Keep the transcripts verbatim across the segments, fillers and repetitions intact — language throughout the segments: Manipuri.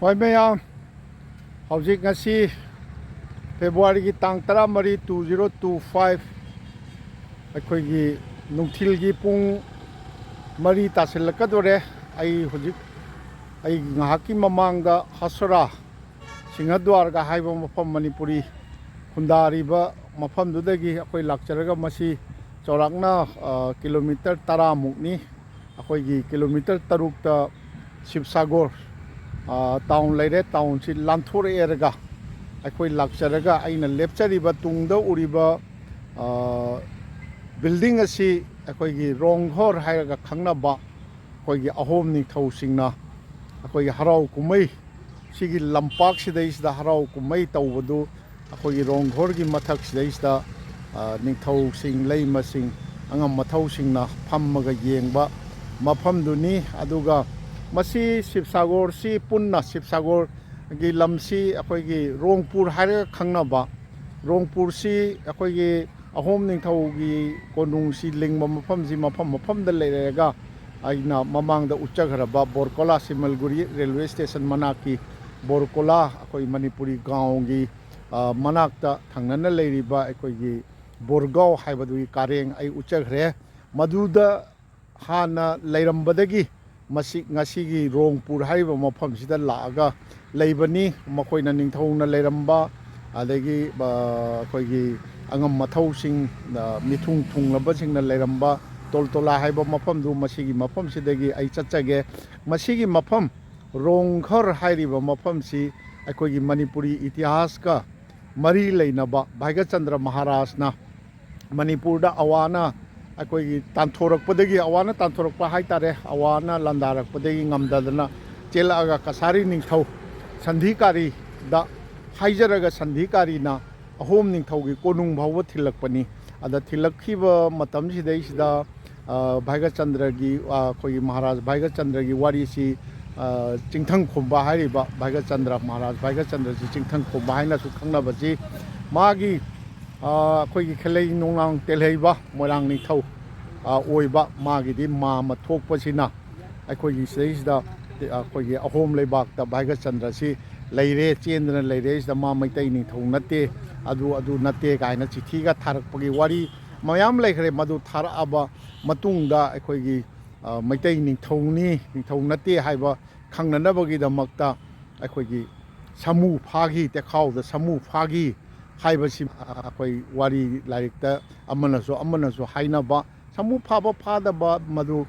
ꯍꯣꯏ ꯃꯌꯥꯝ, ꯍꯧꯖꯤꯛ ꯉꯁꯤ ꯐꯦꯕ꯭ꯔꯨꯋꯥꯔꯤꯒꯤ ꯇꯥꯡ ꯇꯔꯥꯃꯔꯤ, two zero two five, ꯑꯩꯈꯣꯏꯒꯤ ꯅꯨꯡꯊꯤꯜꯒꯤ ꯄꯨꯡ ꯃꯔꯤ ꯇꯥꯁꯤꯜꯂꯛꯀꯗꯣꯔꯦ꯫ ꯑꯩ ꯍꯧꯖꯤꯛ, ꯑꯩ ꯉꯥꯏꯍꯥꯛꯀꯤ ꯃꯃꯥꯡꯗ ꯍꯁꯣꯔꯥ, ꯁꯤꯡꯍꯗ꯭ꯋꯥꯔꯒ ꯍꯥꯏꯕ ꯃꯐꯝ, ꯃꯅꯤꯄꯨꯔꯤ ꯈꯨꯟꯗꯥꯔꯤꯕ ꯃꯐꯝꯗꯨꯗꯒꯤ ꯑꯩꯈꯣꯏ ꯂꯥꯛꯆꯔꯒ, ꯃꯁꯤ ꯆꯥꯎꯔꯥꯛꯅ, ꯑ, ꯀꯤꯂꯣꯃꯤꯇꯔ ꯇꯔꯥꯃꯨꯛꯅꯤ꯫ ꯑꯩꯈꯣꯏꯒꯤ ꯀꯤꯂꯣꯃꯤꯇꯔ ꯇꯔꯨꯛꯇ ꯁꯤꯕꯁꯥꯒꯣꯔ, ꯑ, ꯇꯥꯎꯟ ꯂꯩꯔꯦ꯫ ꯇꯥꯎꯟꯁꯤ ꯂꯥꯟꯊꯣꯔꯛꯑꯦꯔꯒ ꯑꯩꯈꯣꯏ ꯂꯥꯛꯆꯔꯒ, ꯑꯩꯅ ꯂꯦꯞꯆꯔꯤꯕ ꯇꯨꯡꯗ ꯎꯔꯤꯕ, ꯑ, ꯕꯤꯜꯗꯤꯡ ꯑꯁꯤ ꯑꯩꯈꯣꯏꯒꯤ ꯔꯣꯡꯍꯣꯔ ꯍꯥꯏꯔꯒ ꯈꯪꯅꯕ ꯑꯩꯈꯣꯏꯒꯤ ꯑꯍꯣꯝ ꯅꯤꯡꯊꯧꯁꯤꯡꯅ ꯑꯩꯈꯣꯏꯒꯤ ꯍꯔꯥꯎ ꯀꯨꯝꯍꯩ, ꯁꯤꯒꯤ ꯂꯝꯄꯥꯛꯁꯤꯗꯩꯁꯤꯗ ꯍꯔꯥꯎ ꯀꯨꯝꯍꯩ ꯇꯧꯕꯗꯨ, ꯑꯩꯈꯣꯏꯒꯤ ꯔꯣꯡꯍꯣꯔꯒꯤ ꯃꯊꯛꯁꯤꯗꯩꯁꯤꯗ, ꯑ, ꯅꯤꯡꯊꯧꯁꯤꯡ, ꯂꯩꯃꯁꯤꯡ, ꯑꯉꯝ ꯃꯊꯧꯁꯤꯡꯅ ꯐꯝꯃꯒ ꯌꯦꯡꯕ ꯃꯐꯝꯗꯨꯅꯤ꯫ ꯑꯗꯨꯒ ꯃꯁꯤ ꯁꯤꯕꯁꯥꯒꯣꯔꯁꯤ ꯄꯨꯟꯅ, ꯁꯤꯕꯁꯥꯒꯣꯔꯒꯤ ꯂꯝꯁꯤ ꯑꯩꯈꯣꯏꯒꯤ ꯔꯣꯡꯄꯨꯔ ꯍꯥꯏꯔꯒ ꯈꯪꯅꯕ, ꯔꯣꯡꯄꯨꯔꯁꯤ ꯑꯩꯈꯣꯏꯒꯤ ꯑꯍꯣꯝ ꯅꯤꯡꯊꯧꯒꯤ ꯀꯣꯅꯨꯡꯁꯤ ꯂꯤꯡꯕ ꯃꯐꯝꯁꯤ ꯃꯐꯝ ꯃꯐꯝꯗ ꯂꯩꯔꯒ, ꯑꯩꯅ ꯃꯃꯥꯡꯗ ꯎꯠꯆꯈ꯭ꯔꯕ ꯕꯣꯔꯀꯣꯂꯥ ꯁꯤꯃꯜꯒꯨꯔꯤ ꯔꯦꯜꯋꯦ ꯁ꯭ꯇꯦꯁꯟ ꯃꯅꯥꯛꯀꯤ ꯕꯣꯔꯀꯣꯂꯥ, ꯑꯩꯈꯣꯏ ꯃꯅꯤꯄꯨꯔꯤ ꯒꯥꯎꯟꯒꯤ, ꯑ, ꯃꯅꯥꯛꯇ ꯊꯪꯅꯅ ꯂꯩꯔꯤꯕ ꯑꯩꯈꯣꯏꯒꯤ ꯕꯣꯔꯒꯥꯎ ꯍꯥꯏꯕꯗꯨꯒꯤ ꯀꯥꯔꯦꯡ ꯑꯩ ꯎꯠꯆꯈ꯭ꯔꯦ꯫ ꯃꯗꯨꯗ ꯍꯥꯟꯅ ꯂꯩꯔꯝꯕꯗꯒꯤ ꯃꯁꯤ, ꯉꯁꯤꯒꯤ ꯔꯣꯡꯄꯨꯔ ꯍꯥꯏꯔꯤꯕ ꯃꯐꯝꯁꯤꯗ ꯂꯥꯛꯑꯒ ꯂꯩꯕꯅꯤ꯫ ꯃꯈꯣꯏꯅ ꯅꯤꯡꯊꯧꯅ ꯂꯩꯔꯝꯕ, ꯑꯗꯒꯤ, ꯑ, ꯑꯩꯈꯣꯏꯒꯤ ꯑꯉꯝ ꯃꯊꯧꯁꯤꯡ, ꯑ, ꯃꯤꯊꯨꯡ ꯊꯨꯡꯂꯕꯁꯤꯡꯅ ꯂꯩꯔꯝꯕ ꯇꯣꯜꯇꯣꯂꯥ ꯍꯥꯏꯕ ꯃꯐꯝꯗꯨ, ꯃꯁꯤꯒꯤ ꯃꯐꯝꯁꯤꯗꯒꯤ ꯑꯩ ꯆꯠꯆꯒꯦ꯫ ꯃꯁꯤꯒꯤ ꯃꯐꯝ ꯔꯣꯡꯈꯔ ꯍꯥꯏꯔꯤꯕ ꯃꯐꯝꯁꯤ ꯑꯩꯈꯣꯏꯒꯤ ꯃꯅꯤꯄꯨꯔꯤ ꯏꯇꯤꯍꯥꯁꯀ ꯃꯔꯤ ꯂꯩꯅꯕ ꯚꯥꯏꯒꯆꯟꯗ꯭ꯔ ꯃꯍꯥꯔꯥꯖꯅ ꯃꯅꯤꯄꯨꯔꯗ ꯑꯋꯥꯅ ꯑꯩꯈꯣꯏꯒꯤ ꯇꯥꯟꯊꯣꯔꯛꯄꯗꯒꯤ, ꯑꯋꯥꯅ ꯇꯥꯟꯊꯣꯔꯛꯄ ꯍꯥꯏꯇꯥꯔꯦ, ꯑꯋꯥꯅ ꯂꯥꯟꯗꯥꯔꯛꯄꯗꯒꯤ ꯉꯝꯗꯗꯅ ꯆꯦꯜꯂꯛꯑꯒ ꯀꯁꯥꯔꯤ ꯅꯤꯡꯊꯧ ꯁꯟꯙꯤꯀꯥꯔꯤꯗ ꯍꯥꯏꯖꯔꯒ, ꯁꯟꯙꯤꯀꯥꯔꯤꯅ ꯑꯍꯣꯝ ꯅꯤꯡꯊꯧꯒꯤ ꯀꯣꯅꯨꯡ ꯐꯥꯎꯕ ꯊꯤꯜꯂꯛꯄꯅꯤ꯫ ꯑꯗ ꯊꯤꯜꯂꯛꯈꯤꯕ ꯃꯇꯝꯁꯤꯗꯩꯁꯤꯗ, ꯑ, ꯚꯥꯏꯒꯆꯟꯗ꯭ꯔꯒꯤ, ꯑ, ꯑꯩꯈꯣꯏꯒꯤ ꯃꯍꯥꯔꯥꯖ ꯚꯥꯏꯒꯆꯟꯗ꯭ꯔꯒꯤ ꯋꯥꯔꯤꯁꯤ, ꯑ, ꯆꯤꯡꯊꯪ ꯈꯣꯝꯕ ꯍꯥꯏꯔꯤꯕ ꯚꯥꯏꯒꯆꯟꯗ꯭ꯔ, ꯃꯍꯥꯔꯥꯖ ꯚꯥꯏꯒꯆꯟꯗ꯭ꯔꯁꯤ ꯆꯤꯡꯊꯪ ꯈꯣꯝꯕ ꯍꯥꯏꯅꯁꯨ ꯈꯪꯅꯕꯁꯤ, ꯃꯥꯒꯤ, ꯑ, ꯑꯩꯈꯣꯏꯒꯤ ꯈꯦꯂꯩ ꯅꯣꯡꯅꯥꯡ ꯇꯦꯜꯍꯩꯕ ꯃꯣꯏꯔꯥꯡ ꯅꯤꯡꯊꯧ, ꯑ, ꯑꯣꯏꯕ, ꯃꯥꯒꯤꯗꯤ ꯃꯥ ꯑꯃ ꯊꯣꯛꯄꯁꯤꯅ ꯑꯩꯈꯣꯏꯒꯤ ꯁꯤꯗꯩꯁꯤꯗ ꯑꯩꯈꯣꯏꯒꯤ ꯑꯍꯣꯝ ꯂꯩꯕꯥꯛꯇ ꯚꯥꯏꯒꯆꯟꯗ꯭ꯔꯁꯤ ꯂꯩꯔꯦ, ꯆꯦꯟꯗꯅ ꯂꯩꯔꯦ, ꯁꯤꯗ ꯃꯥ ꯃꯩꯇꯩ ꯅꯤꯡꯊꯧ ꯅꯠꯇꯦ, ꯑꯗꯨ ꯑꯗꯨ ꯅꯠꯇꯦ ꯀꯥꯏꯅ ꯆꯤꯊꯤꯒ ꯊꯥꯔꯛꯄꯒꯤ ꯋꯥꯔꯤ ꯃꯌꯥꯝ ꯂꯩꯈ꯭ꯔꯦ꯫ ꯃꯗꯨ ꯊꯥꯔꯛꯑꯕ ꯃꯇꯨꯡꯗ ꯑꯩꯈꯣꯏꯒꯤ, ꯑ, ꯃꯩꯇꯩ ꯅꯤꯡꯊꯧꯅꯤ, ꯅꯤꯡꯊꯧ ꯅꯠꯇꯦ ꯍꯥꯏꯕ ꯈꯪꯅꯅꯕꯒꯤꯗꯃꯛꯇ ꯑꯩꯈꯣꯏꯒꯤ ꯁꯥꯃꯨ ꯐꯥꯈꯤ, ꯇꯦꯈꯥꯎꯗ ꯁꯥꯃꯨ ꯐꯥꯈꯤ ꯍꯥꯏꯕꯁꯤ ꯑꯩꯈꯣꯏ ꯋꯥꯔꯤ ꯂꯥꯏꯔꯤꯛꯇ ꯑꯃꯅꯁꯨ ꯑꯃꯅꯁꯨ ꯍꯥꯏꯅꯕ, ꯁꯥꯃꯨ ꯐꯥꯕ ꯐꯥꯗꯕ ꯃꯗꯨ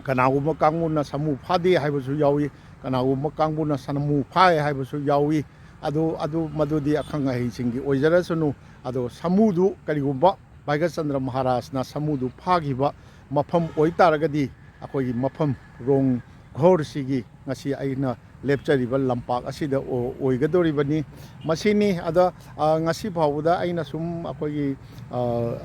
ꯀꯅꯥꯒꯨꯝꯕ ꯀꯥꯡꯕꯨꯅ ꯁꯥꯃꯨ ꯐꯥꯗꯦ ꯍꯥꯏꯕꯁꯨ ꯌꯥꯎꯏ, ꯀꯅꯥꯒꯨꯝꯕ ꯀꯥꯡꯕꯨꯅ ꯁꯥꯃꯨ ꯐꯥꯏ ꯍꯥꯏꯕꯁꯨ ꯌꯥꯎꯏ꯫ ꯑꯗꯨ, ꯑꯗꯨ, ꯃꯗꯨꯗꯤ ꯑꯈꯪ ꯑꯍꯩꯁꯤꯡꯒꯤ ꯑꯣꯏꯖꯔꯁꯅꯨ꯫ ꯑꯗꯣ ꯁꯥꯃꯨꯗꯨ ꯀꯔꯤꯒꯨꯝꯕ ꯚꯥꯏꯒꯆꯟꯗ꯭ꯔ ꯃꯍꯥꯔꯥꯖꯅ ꯁꯥꯃꯨꯗꯨ ꯐꯥꯈꯤꯕ ꯃꯐꯝ ꯑꯣꯏꯇꯥꯔꯒꯗꯤ, ꯑꯩꯈꯣꯏꯒꯤ ꯃꯐꯝ ꯔꯣꯡ ꯘꯣꯔꯁꯤꯒꯤ ꯉꯁꯤ ꯑꯩꯅ ꯂꯦꯞꯆꯔꯤꯕ ꯂꯝꯄꯥꯛ ꯑꯁꯤꯗ ꯑꯣ-, ꯑꯣꯏꯒꯗꯧꯔꯤꯕꯅꯤ꯫ ꯃꯁꯤꯅꯤ꯫ ꯑꯗ, ꯑ, ꯉꯁꯤ ꯐꯥꯎꯕꯗ ꯑꯩꯅ ꯁꯨꯝ ꯑꯩꯈꯣꯏꯒꯤ, ꯑ,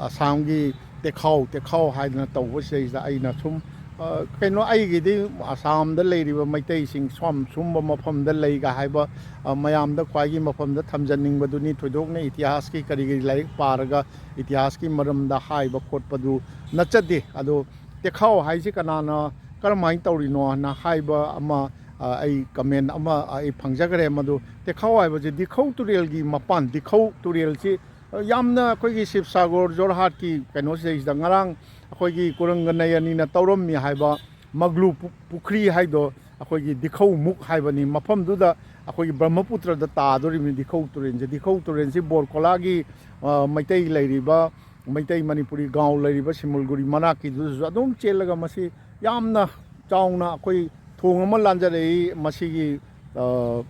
ꯑꯁꯥꯝꯒꯤ ꯇꯦꯈꯥꯎ, ꯇꯦꯈꯥꯎ ꯍꯥꯏꯗꯅ ꯇꯧꯕꯁꯤꯗꯩꯁꯤꯗ ꯑꯩꯅ ꯁꯨꯝ, ꯑ, ꯀꯩꯅꯣ, ꯑꯩꯒꯤꯗꯤ ꯑꯁꯥꯝꯗ ꯂꯩꯔꯤꯕ ꯃꯩꯇꯩꯁꯤꯡ ꯁꯨꯝ, ꯁꯨꯝꯕ ꯃꯐꯝꯗ ꯂꯩꯒ ꯍꯥꯏꯕ, ꯑ, ꯃꯌꯥꯝꯗ ꯈ꯭ꯋꯥꯏꯒꯤ ꯃꯐꯝꯗ ꯊꯝꯖꯅꯤꯡꯕꯗꯨꯅꯤ꯫ ꯊꯣꯏꯗꯣꯛꯅ ꯏꯇꯤꯍꯥꯁꯀꯤ ꯀꯔꯤ ꯀꯔꯤ ꯂꯥꯏꯔꯤꯛ ꯄꯥꯔꯒ ꯏꯇꯤꯍꯥꯁꯀꯤ ꯃꯔꯝꯗ ꯍꯥꯏꯕ ꯈꯣꯠꯄꯗꯨ ꯅꯠꯆꯗꯦ꯫ ꯑꯗꯣ ꯇꯦꯈꯥꯎ ꯍꯥꯏꯁꯤ ꯀꯅꯥꯅ ꯀꯔꯝꯍꯥꯏꯅ ꯇꯧꯔꯤꯅꯣꯅ ꯍꯥꯏꯕ ꯑꯃ, ꯑ, ꯑꯩ ꯀꯃꯦꯟ ꯑꯃ ꯑꯩ ꯐꯪꯖꯈ꯭ꯔꯦ꯫ ꯃꯗꯨ ꯇꯦꯈꯥꯎ ꯍꯥꯏꯕꯁꯤ ꯗꯤꯈꯧ ꯇꯨꯔꯦꯜꯒꯤ ꯃꯄꯥꯟ, ꯗꯤꯈꯧ ꯇꯨꯔꯦꯜꯁꯤ, ꯑ, ꯌꯥꯝꯅ ꯑꯩꯈꯣꯏꯒꯤ ꯁꯤꯕꯁꯥꯒꯣꯔ ꯖꯣꯔꯍꯥꯠꯀꯤ ꯀꯩꯅꯣꯁꯤꯗꯩꯁꯤꯗ ꯉꯔꯥꯡ ꯑꯩꯈꯣꯏꯒꯤ ꯀꯨꯔꯪꯒ ꯅꯌꯅꯤꯅ ꯇꯧꯔꯝꯃꯤ ꯍꯥꯏꯕ ꯃꯒ꯭ꯂꯨ ꯄꯨ-, ꯄꯨꯈ꯭ꯔꯤ ꯍꯥꯏꯗꯣ ꯑꯩꯈꯣꯏꯒꯤ ꯗꯤꯈꯧ ꯃꯨꯛ ꯍꯥꯏꯕꯅꯤ꯫ ꯃꯐꯝꯗꯨꯗ ꯑꯩꯈꯣꯏꯒꯤ ꯕ꯭ꯔꯍ꯭ꯃꯄꯨꯇ꯭ꯔꯗ ꯇꯥꯗꯣꯔꯤꯕꯅꯤ ꯗꯤꯈꯧ ꯇꯨꯔꯦꯜꯁꯦ꯫ ꯗꯤꯈꯧ ꯇꯨꯔꯦꯜꯁꯤ ꯕꯣꯔꯀꯣꯂꯥꯒꯤ, ꯑ, ꯃꯩꯇꯩ ꯂꯩꯔꯤꯕ, ꯃꯩꯇꯩ ꯃꯅꯤꯄꯨꯔꯤ ꯒꯥꯎ ꯂꯩꯔꯤꯕ ꯁꯤꯃꯨꯜꯒꯨꯔꯤ ꯃꯅꯥꯛꯀꯤꯗꯨꯗꯁꯨ ꯑꯗꯨꯝ ꯆꯦꯜꯂꯒ ꯃꯁꯤ ꯌꯥꯝꯅ ꯆꯥꯎꯅ ꯑꯩꯈꯣꯏ ꯊꯣꯡ ꯑꯃ ꯂꯥꯟꯖꯔꯛꯏ꯫ ꯃꯁꯤꯒꯤ, ꯑ,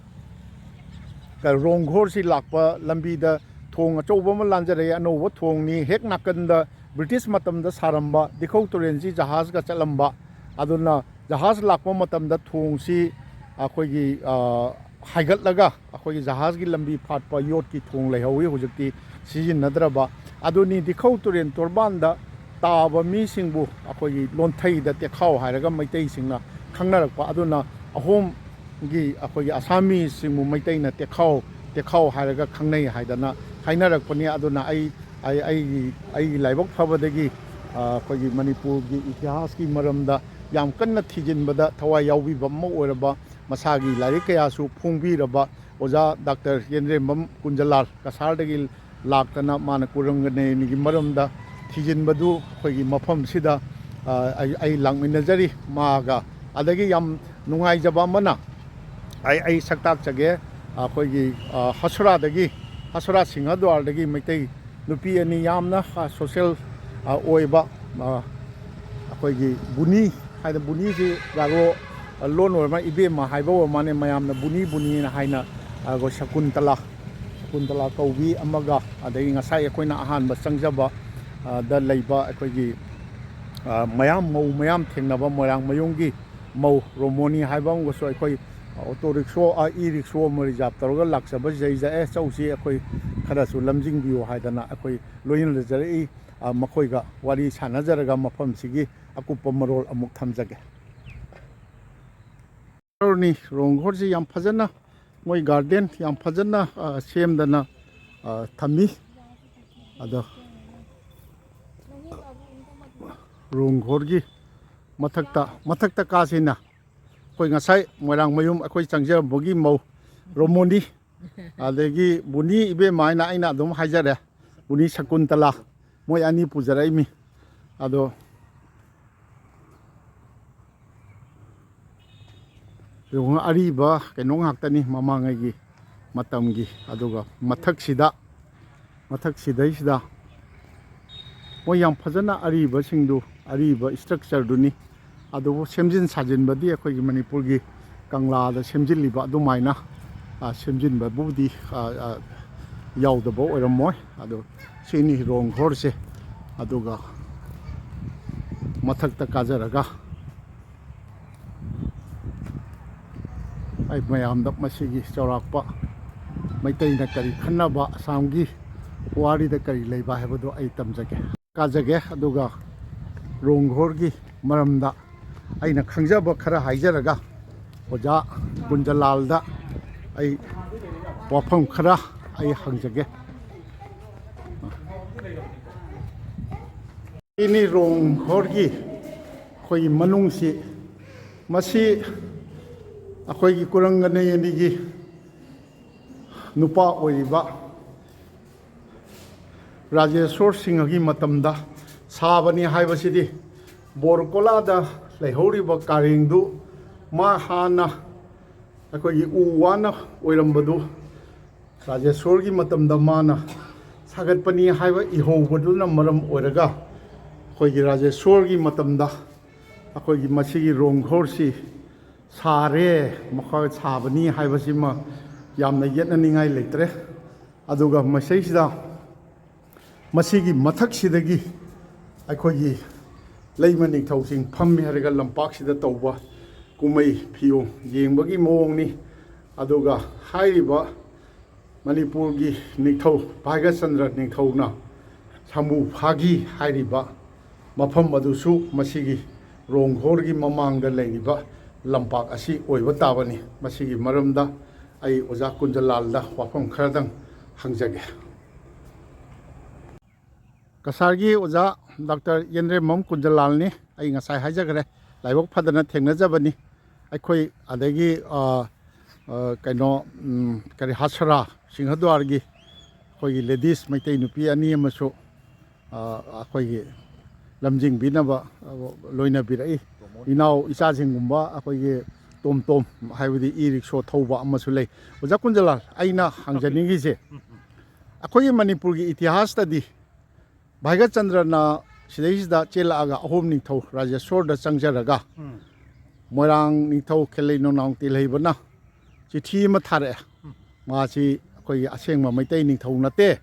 ꯀ-, ꯔꯣꯡ ꯘꯣꯔꯁꯤ ꯂꯥꯛꯄ ꯂꯝꯕꯤꯗ ꯊꯣꯡ ꯑꯆꯧꯕ ꯑꯃ ꯂꯥꯟꯖꯔꯛꯏ꯫ ꯑꯅꯧꯕ ꯊꯣꯡꯅꯤ꯫ ꯍꯦꯛ ꯅꯥꯀꯟꯗ ꯕ꯭ꯔꯤꯇꯤꯁ ꯃꯇꯝꯗ ꯁꯥꯔꯝꯕ ꯗꯤꯈꯧ ꯇꯨꯔꯦꯜꯁꯤ ꯖꯍꯥꯖꯀ ꯆꯠꯂꯝꯕ꯫ ꯑꯗꯨꯅ ꯖꯍꯥꯖ ꯂꯥꯛꯄ ꯃꯇꯝꯗ ꯊꯣꯡꯁꯤ ꯑꯩꯈꯣꯏꯒꯤ, ꯑ, ꯍꯥꯏꯒꯠꯂꯒ ꯑꯩꯈꯣꯏꯒꯤ ꯖꯍꯥꯖꯒꯤ ꯂꯝꯕꯤ ꯐꯥꯠꯄ ꯌꯣꯠꯀꯤ ꯊꯣꯡ ꯂꯩꯍꯧꯋꯤ, ꯍꯧꯖꯤꯛꯇꯤ ꯁꯤꯖꯤꯟꯅꯗ꯭ꯔꯕ꯫ ꯑꯗꯨꯅꯤ ꯗꯤꯈꯧ ꯇꯨꯔꯦꯜ ꯇꯣꯔꯕꯥꯟꯗ ꯇꯥꯕ ꯃꯤꯁꯤꯡꯕꯨ ꯑꯩꯈꯣꯏꯒꯤ ꯂꯣꯟꯊꯩꯗ ꯇꯦꯈꯥꯎ ꯍꯥꯏꯔꯒ ꯃꯩꯇꯩꯁꯤꯡꯅ ꯈꯪꯅꯔꯛꯄ꯫ ꯑꯗꯨꯅ ꯑꯍꯣꯝꯒꯤ ꯑꯩꯈꯣꯏꯒꯤ ꯑꯁꯥꯃꯤꯁꯤꯡꯕꯨ ꯃꯩꯇꯩꯅ ꯇꯦꯈꯥꯎ, ꯇꯦꯈꯥꯎ ꯍꯥꯏꯔꯒ ꯈꯪꯅꯩ ꯍꯥꯏꯗꯅ ꯍꯥꯏꯅꯔꯛꯄꯅꯤ꯫ ꯑꯗꯨꯅ ꯑꯩ, ꯑꯩ, ꯑꯩꯒꯤ, ꯑꯩꯒꯤ ꯂꯥꯏꯕꯛ ꯐꯕꯗꯒꯤ, ꯑ, ꯑꯩꯈꯣꯏꯒꯤ ꯃꯅꯤꯄꯨꯔꯒꯤ ꯏꯇꯤꯍꯥꯁꯀꯤ ꯃꯔꯝꯗ ꯌꯥꯝ ꯀꯟꯅ ꯊꯤꯖꯤꯟꯕꯗ ꯊꯋꯥꯏ ꯌꯥꯎꯕꯤꯕ ꯑꯃ ꯑꯣꯏꯔꯕ, ꯃꯁꯥꯒꯤ ꯂꯥꯏꯔꯤꯛ ꯀꯌꯥꯁꯨ ꯐꯣꯡꯕꯤꯔꯕ ꯑꯣꯖꯥ ꯗꯥꯛꯇꯔ ꯌꯦꯟꯗ꯭ꯔꯦꯝꯕꯝ ꯀꯨꯟꯖꯂꯥꯜ ꯀꯁꯥꯔꯗꯒꯤ ꯂꯥꯛꯇꯅ ꯃꯥꯅ ꯀꯨꯔꯪꯒꯅꯦꯅꯤꯒꯤ ꯃꯔꯝꯗ ꯊꯤꯖꯤꯟꯕꯗꯨ ꯑꯩꯈꯣꯏꯒꯤ ꯃꯐꯝꯁꯤꯗ, ꯑ, ꯑꯩ, ꯑꯩ ꯂꯥꯛꯃꯤꯟꯅꯖꯔꯤ ꯃꯥꯒ꯫ ꯑꯗꯒꯤ ꯌꯥꯝ ꯅꯨꯡꯉꯥꯏꯖꯕ ꯑꯃꯅ, ꯑꯩ, ꯑꯩ ꯁꯛ ꯇꯥꯛꯆꯒꯦ꯫ ꯑꯩꯈꯣꯏꯒꯤ, ꯑ, ꯍꯁꯨꯔꯥꯗꯒꯤ, ꯍꯁꯨꯔꯥ ꯁꯤꯡꯍꯗ꯭ꯋꯥꯔꯗꯒꯤ ꯃꯩꯇꯩ ꯅꯨꯄꯤ ꯑꯅꯤ ꯌꯥꯝꯅ, ꯑ, social, ꯑ, ꯑꯣꯏꯕ, ꯑ, ꯑꯩꯈꯣꯏꯒꯤ ꯕꯨꯅꯤ ꯍꯥꯏꯅ, ꯕꯨꯅꯤꯁꯤ ꯒꯥꯔꯣ, ꯑ, ꯂꯣꯟ ꯑꯣꯏꯔ ꯃꯥ, ꯏꯕꯦꯝꯃ ꯍꯥꯏꯕ ꯑꯣꯏꯔ ꯃꯥꯅꯦ, ꯃꯌꯥꯝꯅ ꯕꯨꯅꯤ ꯕꯨꯅꯤꯅ ꯍꯥꯏꯅ, ꯑ, ꯑꯩꯈꯣꯏ ꯁꯀꯨꯟꯇꯂꯥ, ꯁꯀꯨꯟꯇꯂꯥ ꯀꯧꯕꯤ ꯑꯃꯒ, ꯑꯗꯒꯤ ꯉꯁꯥꯏ ꯑꯩꯈꯣꯏꯅ ꯑꯍꯥꯟꯕ ꯆꯪꯖꯕ, ꯑ, ꯗ ꯂꯩꯕ ꯑꯩꯈꯣꯏꯒꯤ, ꯑ, ꯃꯌꯥꯝ, ꯃꯧ ꯃꯌꯥꯝ ꯊꯦꯡꯅꯕ ꯃꯣꯏꯔꯥꯡꯃꯌꯨꯝꯒꯤ ꯃꯧ ꯔꯣꯃꯣꯅꯤ ꯍꯥꯏꯕ ꯑꯃꯒꯁꯨ ꯑꯩꯈꯣꯏ ꯑꯣꯇꯣ ꯔꯤꯛꯁꯣ, ꯑ, ꯏ ꯔꯤꯛꯁꯣ ꯑꯃ ꯔꯤꯖꯥꯕ ꯇꯧꯔꯒ ꯂꯥꯛꯆꯕꯁꯤꯗꯩꯗ, "ꯑꯦ, ꯆꯧꯁꯤ, ꯑꯩꯈꯣꯏ ꯈꯔꯁꯨ ꯂꯝꯖꯤꯡꯕꯤꯌꯨ" ꯍꯥꯏꯗꯅ ꯑꯩꯈꯣꯏ ꯂꯣꯏꯅꯖꯔꯛꯏ꯫ ꯑ, ꯃꯈꯣꯏꯒ ꯋꯥꯔꯤ ꯁꯥꯟꯅꯖꯔꯒ ꯃꯐꯝꯁꯤꯒꯤ ꯑꯀꯨꯞꯄ ꯃꯔꯣꯜ ꯑꯃꯨꯛ ꯊꯝꯖꯒꯦ꯫ ꯔꯣꯡ ꯍꯣꯔꯁꯤ ꯌꯥꯝ ꯐꯖꯅ, ꯃꯣꯏ ꯒꯥꯔꯗꯦꯟ ꯌꯥꯝ ꯐꯖꯅ, ꯑ, ꯁꯦꯝꯗꯅ, ꯑ, ꯊꯝꯃꯤ꯫ ꯑꯗꯣ ꯔꯣꯡ ꯍꯣꯔꯒꯤ ꯃꯊꯛꯇ, ꯃꯊꯛꯇ ꯀꯥꯁꯤꯅ ꯑꯩꯈꯣꯏ ꯉꯁꯥꯏ ꯃꯣꯏꯔꯥꯡꯃꯌꯨꯝ ꯑꯩꯈꯣꯏ ꯆꯪꯖꯔꯝꯕꯒꯤ ꯃꯧ ꯔꯣꯃꯣꯅꯤ, ꯑꯗꯒꯤ ꯕꯨꯅꯤ ꯏꯕꯦꯝꯃ ꯍꯥꯏꯅ ꯑꯩꯅ ꯑꯗꯨꯝ ꯍꯥꯏꯖꯔꯦ, ꯕꯨꯅꯤ ꯁꯀꯨꯟꯇꯂꯥ, ꯃꯣꯏ ꯑꯅꯤ ꯄꯨꯖꯔꯛꯏꯃꯤ꯫ ꯑꯗꯣ ꯌꯦꯡꯉꯨ, ꯑꯔꯤꯕ ꯀꯩꯅꯣ ꯉꯥꯛꯇꯅꯤ ꯃꯃꯥꯡꯉꯩꯒꯤ ꯃꯇꯝꯒꯤ꯫ ꯑꯗꯨꯒ ꯃꯊꯛꯁꯤꯗ, ꯃꯊꯛ ꯁꯤꯗꯩꯁꯤꯗ ꯃꯣꯏ ꯌꯥꯝ ꯐꯖꯅ ꯑꯔꯤꯕꯁꯤꯡꯗꯨ, ꯑꯔꯤꯕ ꯏꯁꯇ꯭ꯔꯛꯆꯔꯗꯨꯅꯤ꯫ ꯑꯗꯨꯕꯨ ꯁꯦꯝꯖꯤꯟ ꯁꯥꯖꯤꯟꯕꯗꯤ ꯑꯩꯈꯣꯏꯒꯤ ꯃꯅꯤꯄꯨꯔꯒꯤ ꯀꯪꯂꯥꯗ ꯁꯦꯝꯖꯤꯜꯂꯤꯕ ꯑꯗꯨꯃꯥꯏꯅ, ꯑ, ꯁꯦꯝꯖꯤꯟꯕꯕꯨꯗꯤ, ꯑ, ꯑ, ꯌꯥꯎꯗꯕ ꯑꯣꯏꯔꯝꯃꯣꯏ꯫ ꯑꯗꯣ ꯁꯤꯅꯤ ꯔꯣꯡ ꯍꯣꯔꯁꯦ꯫ ꯑꯗꯨꯒ ꯃꯊꯛꯇ ꯀꯥꯖꯔꯒ ꯑꯩ ꯃꯌꯥꯝꯗ ꯃꯁꯤꯒꯤ ꯆꯥꯎꯔꯥꯛꯄ ꯃꯩꯇꯩꯅ ꯀꯔꯤ ꯈꯟꯅꯕ, ꯑꯁꯥꯝꯒꯤ ꯄꯨꯋꯥꯔꯤꯗ ꯀꯔꯤ ꯂꯩꯕ ꯍꯥꯏꯕꯗꯨ ꯑꯩ ꯇꯝꯖꯒꯦ꯫ ꯀꯥꯖꯒꯦ꯫ ꯑꯗꯨꯒ ꯔꯣꯡ ꯍꯣꯔꯒꯤ ꯃꯔꯝꯗ ꯑꯩꯅ ꯈꯪꯖꯕ ꯈꯔ ꯍꯥꯏꯖꯔꯒ ꯑꯣꯖꯥ ꯒꯨꯟꯖꯂꯥꯜꯗ ꯑꯩ ꯋꯥꯐꯝ ꯈꯔ ꯑꯩ ꯍꯪꯖꯒꯦ꯫ ꯁꯤꯅꯤ ꯔꯣꯡ ꯍꯣꯔꯒꯤ ꯑꯩꯈꯣꯏꯒꯤ ꯃꯅꯨꯡꯁꯤ, ꯃꯁꯤ ꯑꯩꯈꯣꯏꯒꯤ ꯀꯨꯔꯪꯒ ꯅꯌꯅꯤꯒꯤ ꯅꯨꯄꯥ ꯑꯣꯏꯔꯤꯕ ꯔꯥꯖꯦꯁ꯭ꯋꯔ ꯁꯤꯡꯍꯒꯤ ꯃꯇꯝꯗ ꯁꯥꯕꯅꯤ ꯍꯥꯏꯕꯁꯤꯗꯤ, ꯕꯣꯔꯀꯣꯂꯥꯗ ꯂꯩꯍꯧꯔꯤꯕ ꯀꯥꯔꯦꯡꯗꯨ ꯃꯥ ꯍꯥꯟꯅ ꯑꯩꯈꯣꯏꯒꯤ ꯎ ꯋꯥꯅ ꯑꯣꯏꯔꯝꯕꯗꯨ ꯔꯥꯖꯦꯁ꯭ꯋꯔꯒꯤ ꯃꯇꯝꯗ ꯃꯥꯅ ꯁꯥꯒꯠꯄꯅꯤ ꯍꯥꯏꯕ ꯏꯍꯧꯕꯗꯨꯅ ꯃꯔꯝ ꯑꯣꯏꯔꯒ, ꯑꯩꯈꯣꯏꯒꯤ ꯔꯥꯖꯦꯁ꯭ꯋꯔꯒꯤ ꯃꯇꯝꯗ ꯑꯩꯈꯣꯏꯒꯤ ꯃꯁꯤꯒꯤ ꯔꯣꯡꯈꯣꯔꯁꯤ ꯁꯥꯔꯦ, ꯃꯈꯣꯏ ꯁꯥꯕꯅꯤ ꯍꯥꯏꯕꯁꯤꯃ ꯌꯥꯝꯅ ꯌꯦꯠꯅꯅꯤꯡꯉꯥꯏ ꯂꯩꯇ꯭ꯔꯦ꯫ ꯑꯗꯨꯒ ꯃꯁꯤꯁꯤꯗ, ꯃꯁꯤꯒꯤ ꯃꯊꯛꯁꯤꯗꯒꯤ ꯑꯩꯈꯣꯏꯒꯤ ꯂꯩꯃ ꯅꯤꯡꯊꯧꯁꯤꯡ ꯐꯝꯃꯤ ꯍꯥꯏꯔꯒ ꯂꯝꯄꯥꯛꯁꯤꯗ ꯇꯧꯕ ꯀꯨꯝꯍꯩ ꯐꯤꯌꯣꯡ ꯌꯦꯡꯕꯒꯤ ꯃꯑꯣꯡꯅꯤ꯫ ꯑꯗꯨꯒ ꯍꯥꯏꯔꯤꯕ ꯃꯅꯤꯄꯨꯔꯒꯤ ꯅꯤꯡꯊꯧ ꯚꯥꯒ꯭ꯌꯆꯟꯗ꯭ꯔ ꯅꯤꯡꯊꯧꯅ ꯁꯥꯃꯨ ꯐꯥꯒꯤ ꯍꯥꯏꯔꯤꯕ ꯃꯐꯝ ꯑꯗꯨꯁꯨ ꯃꯁꯤꯒꯤ ꯔꯣꯡꯈꯣꯔꯒꯤ ꯃꯃꯥꯡꯗ ꯂꯩꯔꯤꯕ ꯂꯝꯄꯥꯛ ꯑꯁꯤ ꯑꯣꯏꯕ ꯇꯥꯕꯅꯤ꯫ ꯃꯁꯤꯒꯤ ꯃꯔꯝꯗ ꯑꯩ ꯑꯣꯖꯥ ꯀꯨꯟꯖꯂꯥꯜꯗ ꯋꯥꯐꯝ ꯈꯔꯗꯪ ꯍꯪꯖꯒꯦ꯫ ꯀꯁꯥꯔꯒꯤ ꯑꯣꯖꯥ ꯗꯥꯛꯇꯔ ꯌꯦꯟꯗ꯭ꯔꯦꯝꯕꯝ ꯀꯨꯟꯖꯂꯥꯜꯅꯤ꯫ ꯑꯩ ꯉꯁꯥꯏ ꯍꯥꯏꯖꯈ꯭ꯔꯦ, ꯂꯥꯏꯕꯛ ꯐꯗꯅ ꯊꯦꯡꯅꯖꯕꯅꯤ꯫ ꯑꯩꯈꯣꯏ ꯑꯗꯒꯤ, ꯑ, ꯑ, ꯀꯩꯅꯣ, ꯎꯝ, ꯀꯔꯤ, ꯍꯥꯁꯔꯥ ꯁꯤꯡꯍꯗ꯭ꯋꯥꯔꯒꯤ ꯑꯩꯈꯣꯏꯒꯤ ꯂꯦꯗꯤꯁ ꯃꯩꯇꯩ ꯅꯨꯄꯤ ꯑꯅꯤ ꯑꯃꯁꯨ, ꯑ, ꯑꯩꯈꯣꯏꯒꯤ ꯂꯝꯖꯤꯡꯕꯤꯅꯕ, ꯑ, ꯂꯣꯏꯅꯕꯤꯔꯛꯏ꯫ ꯏꯅꯥꯎ ꯏꯆꯥꯁꯤꯡꯒꯨꯝꯕ ꯑꯩꯈꯣꯏꯒꯤ ꯇꯣꯝ ꯇꯣꯝ, ꯍꯥꯏꯕꯗꯤ ꯏ ꯔꯤꯛꯁꯣ ꯊꯧꯕ ꯑꯃꯁꯨ ꯂꯩ꯫ ꯑꯣꯖꯥ ꯀꯨꯟꯖꯂꯥꯜ, ꯑꯩꯅ ꯍꯪꯖꯅꯤꯡꯉꯤꯁꯦ, ꯑꯩꯈꯣꯏꯒꯤ ꯃꯅꯤꯄꯨꯔꯒꯤ ꯏꯇꯤꯍꯥꯁꯇꯗꯤ ꯚꯥꯒ꯭ꯌꯆꯟꯗ꯭ꯔꯅ ꯁꯤꯗꯩꯁꯤꯗ ꯆꯦꯜꯂꯛꯑꯒ ꯑꯍꯣꯝ ꯅꯤꯡꯊꯧ ꯔꯥꯖꯦꯁ꯭ꯋꯔꯗ ꯆꯪꯖꯔꯒ, ꯎꯝ꯫ ꯃꯣꯏꯔꯥꯡ ꯅꯤꯡꯊꯧ ꯈꯦꯂꯩ ꯅꯣꯡꯅꯥꯡ ꯇꯦꯜꯍꯩꯕꯅ ꯆꯤꯊꯤ ꯑꯃ ꯊꯥꯔꯛꯑꯦ꯫ ꯎꯝ꯫ ꯃꯥꯁꯤ ꯑꯩꯈꯣꯏꯒꯤ ꯑꯁꯦꯡꯕ ꯃꯩꯇꯩ ꯅꯤꯡꯊꯧ ꯅꯠꯇꯦ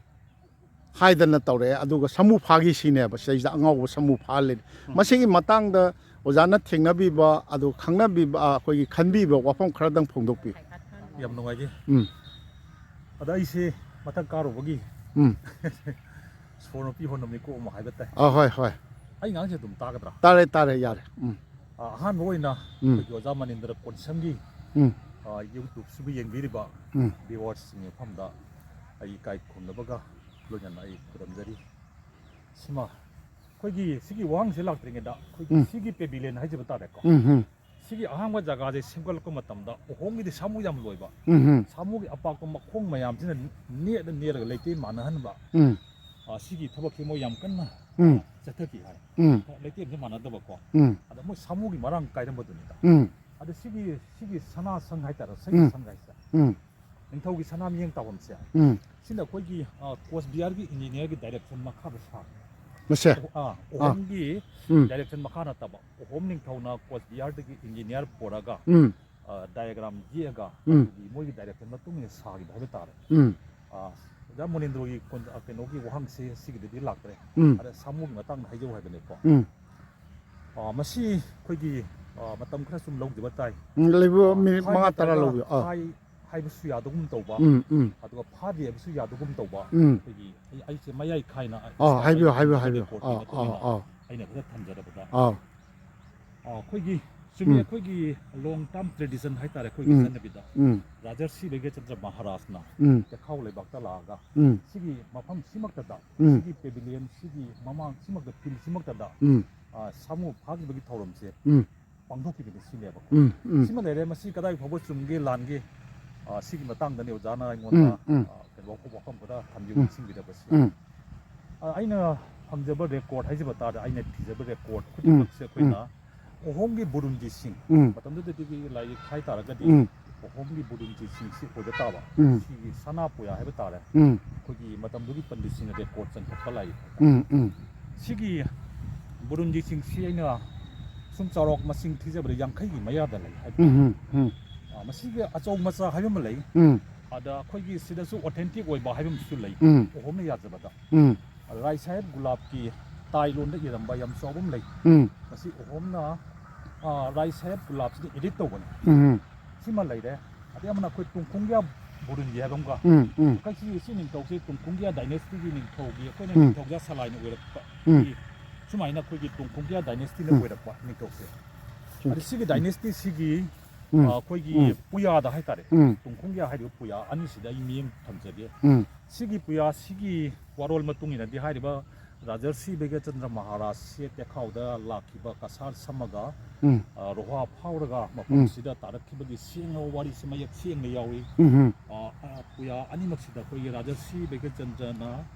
ꯍꯥꯏꯗꯅ ꯇꯧꯔꯛꯑꯦ꯫ ꯑꯗꯨꯒ ꯁꯥꯃꯨ ꯐꯥꯒꯤ ꯁꯤꯅꯦꯕ, ꯁꯤꯗꯩꯁꯤꯗ ꯑꯉꯥꯎꯕ ꯁꯥꯃꯨ ꯐꯥꯍꯜꯂꯦ꯫ ꯎꯝ꯫ ꯃꯁꯤꯒꯤ ꯃꯇꯥꯡꯗ ꯑꯣꯖꯥꯅ ꯊꯦꯡꯅꯕꯤꯕ, ꯑꯗꯨ ꯈꯪꯅꯕꯤꯕ, ꯑ, ꯑꯩꯈꯣꯏꯒꯤ ꯈꯟꯕꯤꯕ ꯋꯥꯐꯝ ꯈꯔꯗꯪ ꯐꯣꯡꯗꯣꯛꯄꯤꯌꯨ꯫ ꯌꯥꯝ ꯅꯨꯡꯉꯥꯏꯖꯩ꯫ ꯎꯝ꯫ ꯑꯗ ꯑꯩꯁꯦ ꯃꯊꯛ ꯀꯥꯔꯨꯕꯒꯤ ꯎꯝ꯫ ꯁꯣꯔ ꯃꯄꯤ ꯍꯣꯟꯅꯕꯅꯤ ꯀꯣꯛ ꯑꯃ ꯍꯥꯏꯕ ꯇꯥꯏ꯫ ꯑ, ꯍꯣꯏ, ꯍꯣꯏ꯫ ꯑꯩ ꯉꯥꯡꯁꯦ ꯑꯗꯨꯝ ꯇꯥꯒꯗ꯭ꯔꯥ? ꯇꯥꯔꯦ, ꯇꯥꯔꯦ, ꯌꯥꯔꯦ꯫ ꯎꯝ꯫ ꯑ, ꯑꯍꯥꯟꯕ ꯑꯣꯏꯅ ꯎꯝ꯫ ꯑꯩꯈꯣꯏꯒꯤ ꯑꯣꯖꯥ ꯃꯅꯤꯟꯗ꯭ꯔ ꯀꯣꯟꯁꯝꯒꯤ, ꯎꯝ꯫ ꯑ, YouTube-ꯁꯤꯕꯨ ꯌꯦꯡꯕꯤꯔꯤꯕ ꯎꯝ꯫ Viewers-ꯁꯤꯡꯒꯤ ꯃꯐꯝꯗ ꯑꯩ ꯏꯀꯥꯏ ꯈꯨꯝꯅꯕꯒ ꯂꯣꯏꯅꯅ ꯑꯩ ꯈꯨꯔꯨꯝꯖꯔꯤ꯫ ꯁꯤꯃ ꯑꯩꯈꯣꯏꯒꯤ ꯁꯤꯒꯤ ꯋꯥꯍꯪꯁꯦ ꯂꯥꯛꯇ꯭ꯔꯤꯉꯩꯗ ꯑꯩꯈꯣꯏꯒꯤ ꯎꯝ꯫ ꯁꯤꯒꯤ ꯄꯦꯕꯤꯂꯤꯌꯟ ꯍꯥꯏꯖꯕ ꯇꯥꯔꯦꯀꯣ꯫ ꯎꯝ, ꯎꯝ꯫ ꯁꯤꯒꯤ ꯑꯍꯥꯡꯕ ꯖꯒꯥꯁꯦ ꯁꯦꯝꯒꯠꯂꯛꯄ ꯃꯇꯝꯗ ꯎꯍꯣꯝꯒꯤꯗꯤ ꯁꯥꯃꯨ ꯌꯥꯝ ꯂꯣꯏꯕ꯫ ꯎꯝ, ꯎꯝ꯫ ꯁꯥꯃꯨꯒꯤ ꯑꯄꯥꯛꯄ ꯃꯈꯣꯡ ꯃꯌꯥꯝꯁꯤꯅ ꯅꯦꯠꯂ ꯅꯦꯠꯂꯒ ꯂꯩꯇꯦꯝ ꯃꯥꯟꯅꯍꯟꯕ꯫ ꯎꯝ꯫ ꯑ, ꯁꯤꯒꯤ ꯊꯕꯛꯁꯤ ꯃꯣꯏ ꯌꯥꯝ ꯀꯟꯅ ꯎꯝ꯫ ꯆꯠꯊꯈꯤ ꯍꯥꯏ꯫ ꯎꯝ꯫ ꯂꯩꯇꯦꯝꯁꯦ ꯃꯥꯟꯅꯗꯕꯀꯣ꯫ ꯎꯝ꯫ ꯑꯗ ꯃꯣꯏ ꯁꯥꯃꯨꯒꯤ ꯃꯔꯥꯡ ꯀꯥꯏꯔꯝꯕꯗꯨꯅꯤꯗ꯫ ꯎꯝ꯫ ꯑꯗ ꯁꯤꯒꯤ, ꯁꯤꯒꯤ ꯁꯅꯥ ꯁꯪ ꯍꯥꯏꯇꯥꯔꯦ, ꯁꯪꯒꯤ ꯎꯝ꯫ ꯁꯪ ꯍꯥꯏꯁꯦ꯫ ꯎꯝ꯫ ꯅꯤꯡꯊꯧꯒꯤ ꯁꯅꯥ ꯃꯤꯠꯌꯦꯡ ꯇꯥꯐꯝꯁꯦ꯫ ꯎꯝ꯫ ꯁꯤꯅ ꯑꯩꯈꯣꯏꯒꯤ, ꯑ, ꯀꯣꯁ ꯕꯤꯍꯥꯔꯒꯤ ꯏꯟꯖꯤꯅꯤꯌꯔꯒꯤ ꯗꯥꯏꯔꯦꯛꯁꯟ ꯃꯈꯥꯗ ꯁꯥꯕ꯫ ꯃꯁꯦ? ꯑꯣ-, ꯑꯥ, ꯑꯥ꯫ ꯎꯍꯣꯝꯒꯤ ꯎꯝ꯫ ꯗꯥꯏꯔꯦꯛꯁꯟ ꯃꯈꯥ ꯅꯠꯇꯕ, ꯎꯍꯣꯝ ꯅꯤꯡꯊꯧꯅ ꯀꯣꯁ ꯕꯤꯍꯥꯔꯗꯒꯤ ꯏꯟꯖꯤꯅꯤꯌꯔ ꯄꯨꯔꯒ, ꯎꯝ꯫ ꯑ, ꯗꯥꯏꯒ꯭ꯔꯥꯝ ꯌꯦꯛꯑꯒ, ꯎꯝ꯫ ꯑꯗꯨꯒꯤ ꯃꯣꯏꯒꯤ ꯗꯥꯏꯔꯦꯛꯁꯟ ꯃꯇꯨꯡ ꯏꯟꯅ ꯁꯥꯈꯤꯕ ꯍꯥꯏꯕ ꯇꯥꯔꯦ꯫ ꯎꯝ꯫ ꯑ, ꯑꯣꯖꯥ ꯃꯣꯅꯦꯟꯗ꯭ꯔꯣꯒꯤ ꯀꯣꯟ-, ꯑ, ꯀꯩꯅꯣꯒꯤ ꯋꯥꯍꯪꯁꯦ ꯁꯤꯒꯤꯗꯗꯤ ꯂꯥꯛꯇ꯭ꯔꯦ꯫ ꯎꯝ꯫ ꯑꯗ ꯁꯥꯃꯨꯒꯤ ꯃꯇꯥꯡꯗ ꯍꯥꯏꯖꯧ ꯍꯥꯏꯕꯅꯦꯀꯣ꯫ ꯎꯝ꯫ ꯑ, ꯃꯁꯤ ꯑꯩꯈꯣꯏꯒꯤ, ꯑ, ꯃꯇꯝ ꯈꯔ ꯁꯨꯝ ꯂꯧꯖꯕ ꯇꯥꯏ꯫ ꯎꯝ, ꯂꯩꯕ ꯑ, ꯃꯤꯅꯤꯠ ꯍꯥꯏ ꯃꯉꯥ ꯇꯔꯥ ꯅꯠꯇ꯭ꯔꯒ ꯂꯧꯕꯤꯌꯨ꯫ ꯑꯥ꯫ ꯍꯥꯏ ꯍꯥꯏꯕꯁꯨ ꯌꯥꯗꯒꯨꯝ ꯇꯧꯕ, ꯎꯝ, ꯎꯝ꯫ ꯑꯗꯨꯒ ꯐꯥꯗꯦ ꯍꯥꯏꯕꯁꯨ ꯌꯥꯗꯒꯨꯝ ꯇꯧꯕ, ꯎꯝ꯫ ꯑꯩꯈꯣꯏꯒꯤ, ꯑꯩ, ꯑꯩꯁꯦ ꯃꯌꯥꯏ ꯈꯥꯏꯅ ꯑꯥ, ꯏꯁꯥ ꯍꯥꯏꯕꯤꯌꯨ, ꯑꯩꯒꯤ ꯍꯥꯏꯕꯤꯌꯨ, ꯍꯥꯏꯕꯤꯌꯨ꯫ ꯔꯦꯀꯣꯔꯠꯀꯤ ꯑꯥ, ꯃꯇꯨꯡ ꯑꯥ, ꯏꯟꯅ ꯑꯥ꯫ ꯑꯩꯅ ꯈꯔ ꯊꯝꯖꯔꯕꯗ, ꯑꯥ꯫ ꯑꯥ, ꯑꯩꯈꯣꯏꯒꯤ, ꯆꯨꯝꯃꯤ, ꯎꯝ꯫ ꯑꯩꯈꯣꯏꯒꯤ long term tradition ꯍꯥꯏꯇꯥꯔꯦ, ꯑꯩꯈꯣꯏꯒꯤ ꯎꯝ꯫ ꯆꯠꯅꯕꯤꯗ ꯎꯝ꯫ ꯔꯥꯖꯔꯁꯤ ꯕꯦꯒꯦꯆꯟꯗ꯭ꯔ ꯃꯍꯥꯔꯥꯖꯅ ꯎꯝ꯫ ꯆꯦꯈꯥꯎ ꯂꯩꯕꯥꯛꯇ ꯂꯥꯛꯑꯒ ꯎꯝ꯫ ꯁꯤꯒꯤ ꯃꯐꯝ ꯁꯤꯃꯛꯇꯗ, ꯎꯝ꯫ ꯁꯤꯒꯤ ꯄꯦꯕꯤꯂꯤꯌꯟ ꯁꯤꯒꯤ ꯃꯃꯥꯡ ꯁꯤꯃꯛꯇ, ꯐꯤꯜ ꯁꯤꯃꯛꯇꯗ, ꯎꯝ꯫ ꯑꯥ, ꯁꯥꯃꯨ ꯐꯥꯈꯤꯕꯒꯤ ꯊꯧꯔꯝꯁꯦ ꯎꯝ꯫ ꯄꯥꯡꯊꯣꯛꯈꯤꯕꯅꯤ ꯁꯤꯅꯦꯕꯀꯣ꯫ ꯎꯝ, ꯎꯝ꯫ ꯁꯤꯃ ꯂꯩꯔꯦ, ꯃꯁꯤ ꯀꯗꯥꯏ ꯐꯥꯎꯕ ꯆꯨꯝꯒꯦ ꯂꯥꯟꯒꯦ, ꯑ, ꯁꯤꯒꯤ ꯃꯇꯥꯡꯗꯅꯤ ꯑꯣꯖꯥꯅ ꯑꯩꯉꯣꯟꯗ, ꯎꯝ, ꯎꯝ꯫ ꯑ, ꯀꯩꯅꯣ, ꯋꯥꯐꯝ ꯈꯔ ꯊꯝꯕꯤꯌꯨ, ꯎꯝ꯫ ꯅꯤꯡꯁꯤꯡꯕꯤꯔꯕꯁꯤ꯫ ꯎꯝ꯫ ꯑ, ꯑꯩꯅ ꯐꯪꯖꯕ ꯔꯦꯀꯣꯔꯠ ꯍꯥꯏꯖꯕ ꯇꯥꯔꯦ, ꯑꯩꯅ ꯊꯤꯖꯕ ꯔꯦꯀꯣꯔꯠ ꯎꯝ, ꯈꯨꯗꯤꯡꯃꯛꯁꯦ ꯎꯝ꯫ ꯑꯩꯈꯣꯏꯅ ꯑꯣꯍꯣꯝꯒꯤ ꯕꯨꯔꯨꯟꯖꯤꯠ ꯁꯤꯡ, ꯎꯝ꯫ ꯃꯇꯝꯗꯨꯗꯗꯤ ꯂꯥꯏꯔꯤꯛ ꯍꯥꯏ ꯇꯥꯔꯒꯗꯤ ꯎꯝ꯫ ꯑꯣꯍꯣꯝꯒꯤ ꯕꯨꯔꯨꯟꯖꯤꯠ ꯁꯤꯡꯁꯤ ꯑꯣꯏꯕ ꯇꯥꯕ꯫ ꯎꯝ꯫ ꯁꯤꯒꯤ ꯁꯅꯥ ꯄꯨꯌꯥ ꯍꯥꯏꯕ ꯇꯥꯔꯦ꯫ ꯎꯝ꯫ ꯑꯩꯈꯣꯏꯒꯤ ꯃꯇꯝꯗꯨꯒꯤ ꯄꯟꯗꯤꯠꯁꯤꯡꯅ ꯔꯦꯀꯣꯔꯠ ꯆꯟꯈꯠꯄ ꯂꯥꯏꯔꯤꯛ ꯍꯥꯏ ꯇꯥꯔꯦ꯫ ꯎꯝ, ꯎꯝ꯫ ꯁꯤꯒꯤ ꯕꯨꯔꯨꯟꯖꯤꯠ ꯁꯤꯡꯁꯤ ꯑꯩꯅ ꯁꯨꯝ ꯆꯥꯎꯔꯥꯛ ꯃꯁꯤꯡ ꯊꯤꯖꯕꯗ ꯌꯥꯡꯈꯩꯒꯤ ꯃꯌꯥꯗ ꯂꯩ ꯍꯥꯏꯕ ꯇꯥꯔꯦ꯫ ꯎꯝ, ꯎꯝ, ꯎꯝ꯫ ꯑ, ꯃꯁꯤꯒꯤ ꯑꯆꯧ ꯃꯆꯥ ꯍꯥꯏꯕ ꯑꯃ ꯂꯩ꯫ ꯎꯝ꯫ ꯑꯗ ꯑꯩꯈꯣꯏꯒꯤ ꯁꯤꯗꯁꯨ ꯑꯣꯊꯦꯟꯇꯤꯛ ꯑꯣꯏꯕ ꯍꯥꯏꯕ ꯑꯃꯁꯨ ꯂꯩ꯫ ꯎꯝ꯫ ꯑꯣꯍꯣꯝꯅ ꯌꯥꯖꯕꯗ꯫ ꯎꯝ꯫ ꯔꯥꯏ ꯁꯥꯍꯦꯕ ꯒꯨꯂꯥꯞꯀꯤ ꯇꯥꯏ ꯂꯣꯟꯗ ꯏꯔꯝꯕ ꯌꯥꯝ ꯆꯥꯎꯕ ꯑꯃ ꯂꯩ꯫ ꯎꯝ꯫ ꯃꯁꯤ ꯑꯣꯍꯣꯝꯅ, ꯑ, ꯔꯥꯏ ꯁꯥꯍꯦꯕ ꯒꯨꯂꯥꯞꯁꯤꯗ ꯏꯗꯤꯠ ꯇꯧꯕꯅꯤ꯫ ꯎꯝ꯫ ꯁꯤꯃ ꯂꯩꯔꯦ꯫ ꯑꯗꯩ ꯑꯃꯅ ꯑꯩꯈꯣꯏ ꯇꯨꯡꯈꯣꯡꯒ꯭ꯌꯥ ꯕꯨꯔꯨꯟꯖꯤ ꯍꯥꯏꯕ ꯑꯃꯒ꯫ ꯎꯝ, ꯎꯝ꯫ ꯑꯩꯈꯣꯏ ꯁꯤ, ꯁꯤ ꯅꯤꯡꯊꯧꯁꯤ ꯇꯨꯡꯈꯣꯡꯒ꯭ꯌꯥ ꯗꯥꯏꯅꯦꯁꯇꯤꯒꯤ ꯅꯤꯡꯊꯧꯒꯤ ꯑꯩꯈꯣꯏꯅ ꯎꯝ꯫ ꯅꯤꯡꯊꯧꯖꯥ ꯁꯂꯥꯏꯅ ꯑꯣꯏꯔꯛꯄ꯫ ꯎꯝ꯫ ꯁꯤ ꯁꯨꯃꯥꯏꯅ ꯑꯩꯈꯣꯏꯒꯤ ꯇꯨꯡꯈꯣꯡꯒ꯭ꯌꯥ ꯗꯥꯏꯅꯦꯁꯇꯤꯅ ꯎꯝ꯫ ꯑꯣꯏꯔꯛꯄ ꯅꯤꯡꯊꯧꯁꯦ꯫ ꯎꯝ꯫ ꯑꯗ ꯁꯤꯒꯤ ꯎꯝ꯫ ꯗꯥꯏꯅꯦꯁꯇꯤꯁꯤꯒꯤ, ꯎꯝ꯫ ꯑ, ꯑꯩꯈꯣꯏꯒꯤ ꯎꯝ꯫ ꯄꯨꯌꯥꯗ ꯍꯥꯏꯇꯥꯔꯦ꯫ ꯎꯝ꯫ ꯇꯨꯡꯈꯣꯡꯒ꯭ꯌꯥ ꯍꯥꯏꯔꯤꯕ ꯄꯨꯌꯥ ꯑꯅꯤꯁꯤꯗ ꯑꯩ ꯃꯤꯠꯌꯦꯡ ꯊꯝꯖꯒꯦ꯫ ꯎꯝ꯫ ꯁꯤꯒꯤ ꯄꯨꯌꯥꯁꯤꯒꯤ ꯋꯥꯔꯣꯜ ꯃꯇꯨꯡ ꯏꯟꯅꯗꯤ ꯍꯥꯏꯔꯤꯕ ꯔꯥꯖꯔꯁꯤ ꯕꯩꯒ꯭ꯌꯥꯆꯟꯗ꯭ꯔ ꯃꯍꯥꯔꯥꯖꯁꯦ ꯇꯦꯈꯥꯎꯗ ꯂꯥꯛꯈꯤꯕ ꯀꯁꯥꯔ ꯁꯝꯃꯒ, ꯎꯝ꯫ ꯑ, ꯔꯣꯍꯥ ꯐꯥꯎꯔꯒ ꯎꯝ꯫ ꯃꯐꯝꯁꯤꯗ ꯇꯥꯔꯛꯈꯤꯕꯒꯤ ꯁꯦꯡꯂꯕ ꯋꯥꯔꯤꯁꯤ ꯃꯌꯦꯛ ꯁꯦꯡꯅ ꯌꯥꯎꯏ꯫ ꯎꯝ꯫ ꯑ, ꯑ, ꯄꯨꯌꯥ ꯑꯅꯤꯃꯛꯁꯤꯗ ꯑꯩꯈꯣꯏꯒꯤ ꯔꯥꯖꯔꯁꯤ ꯕꯩꯒ꯭ꯌꯥꯆꯟꯗ꯭ꯔꯅ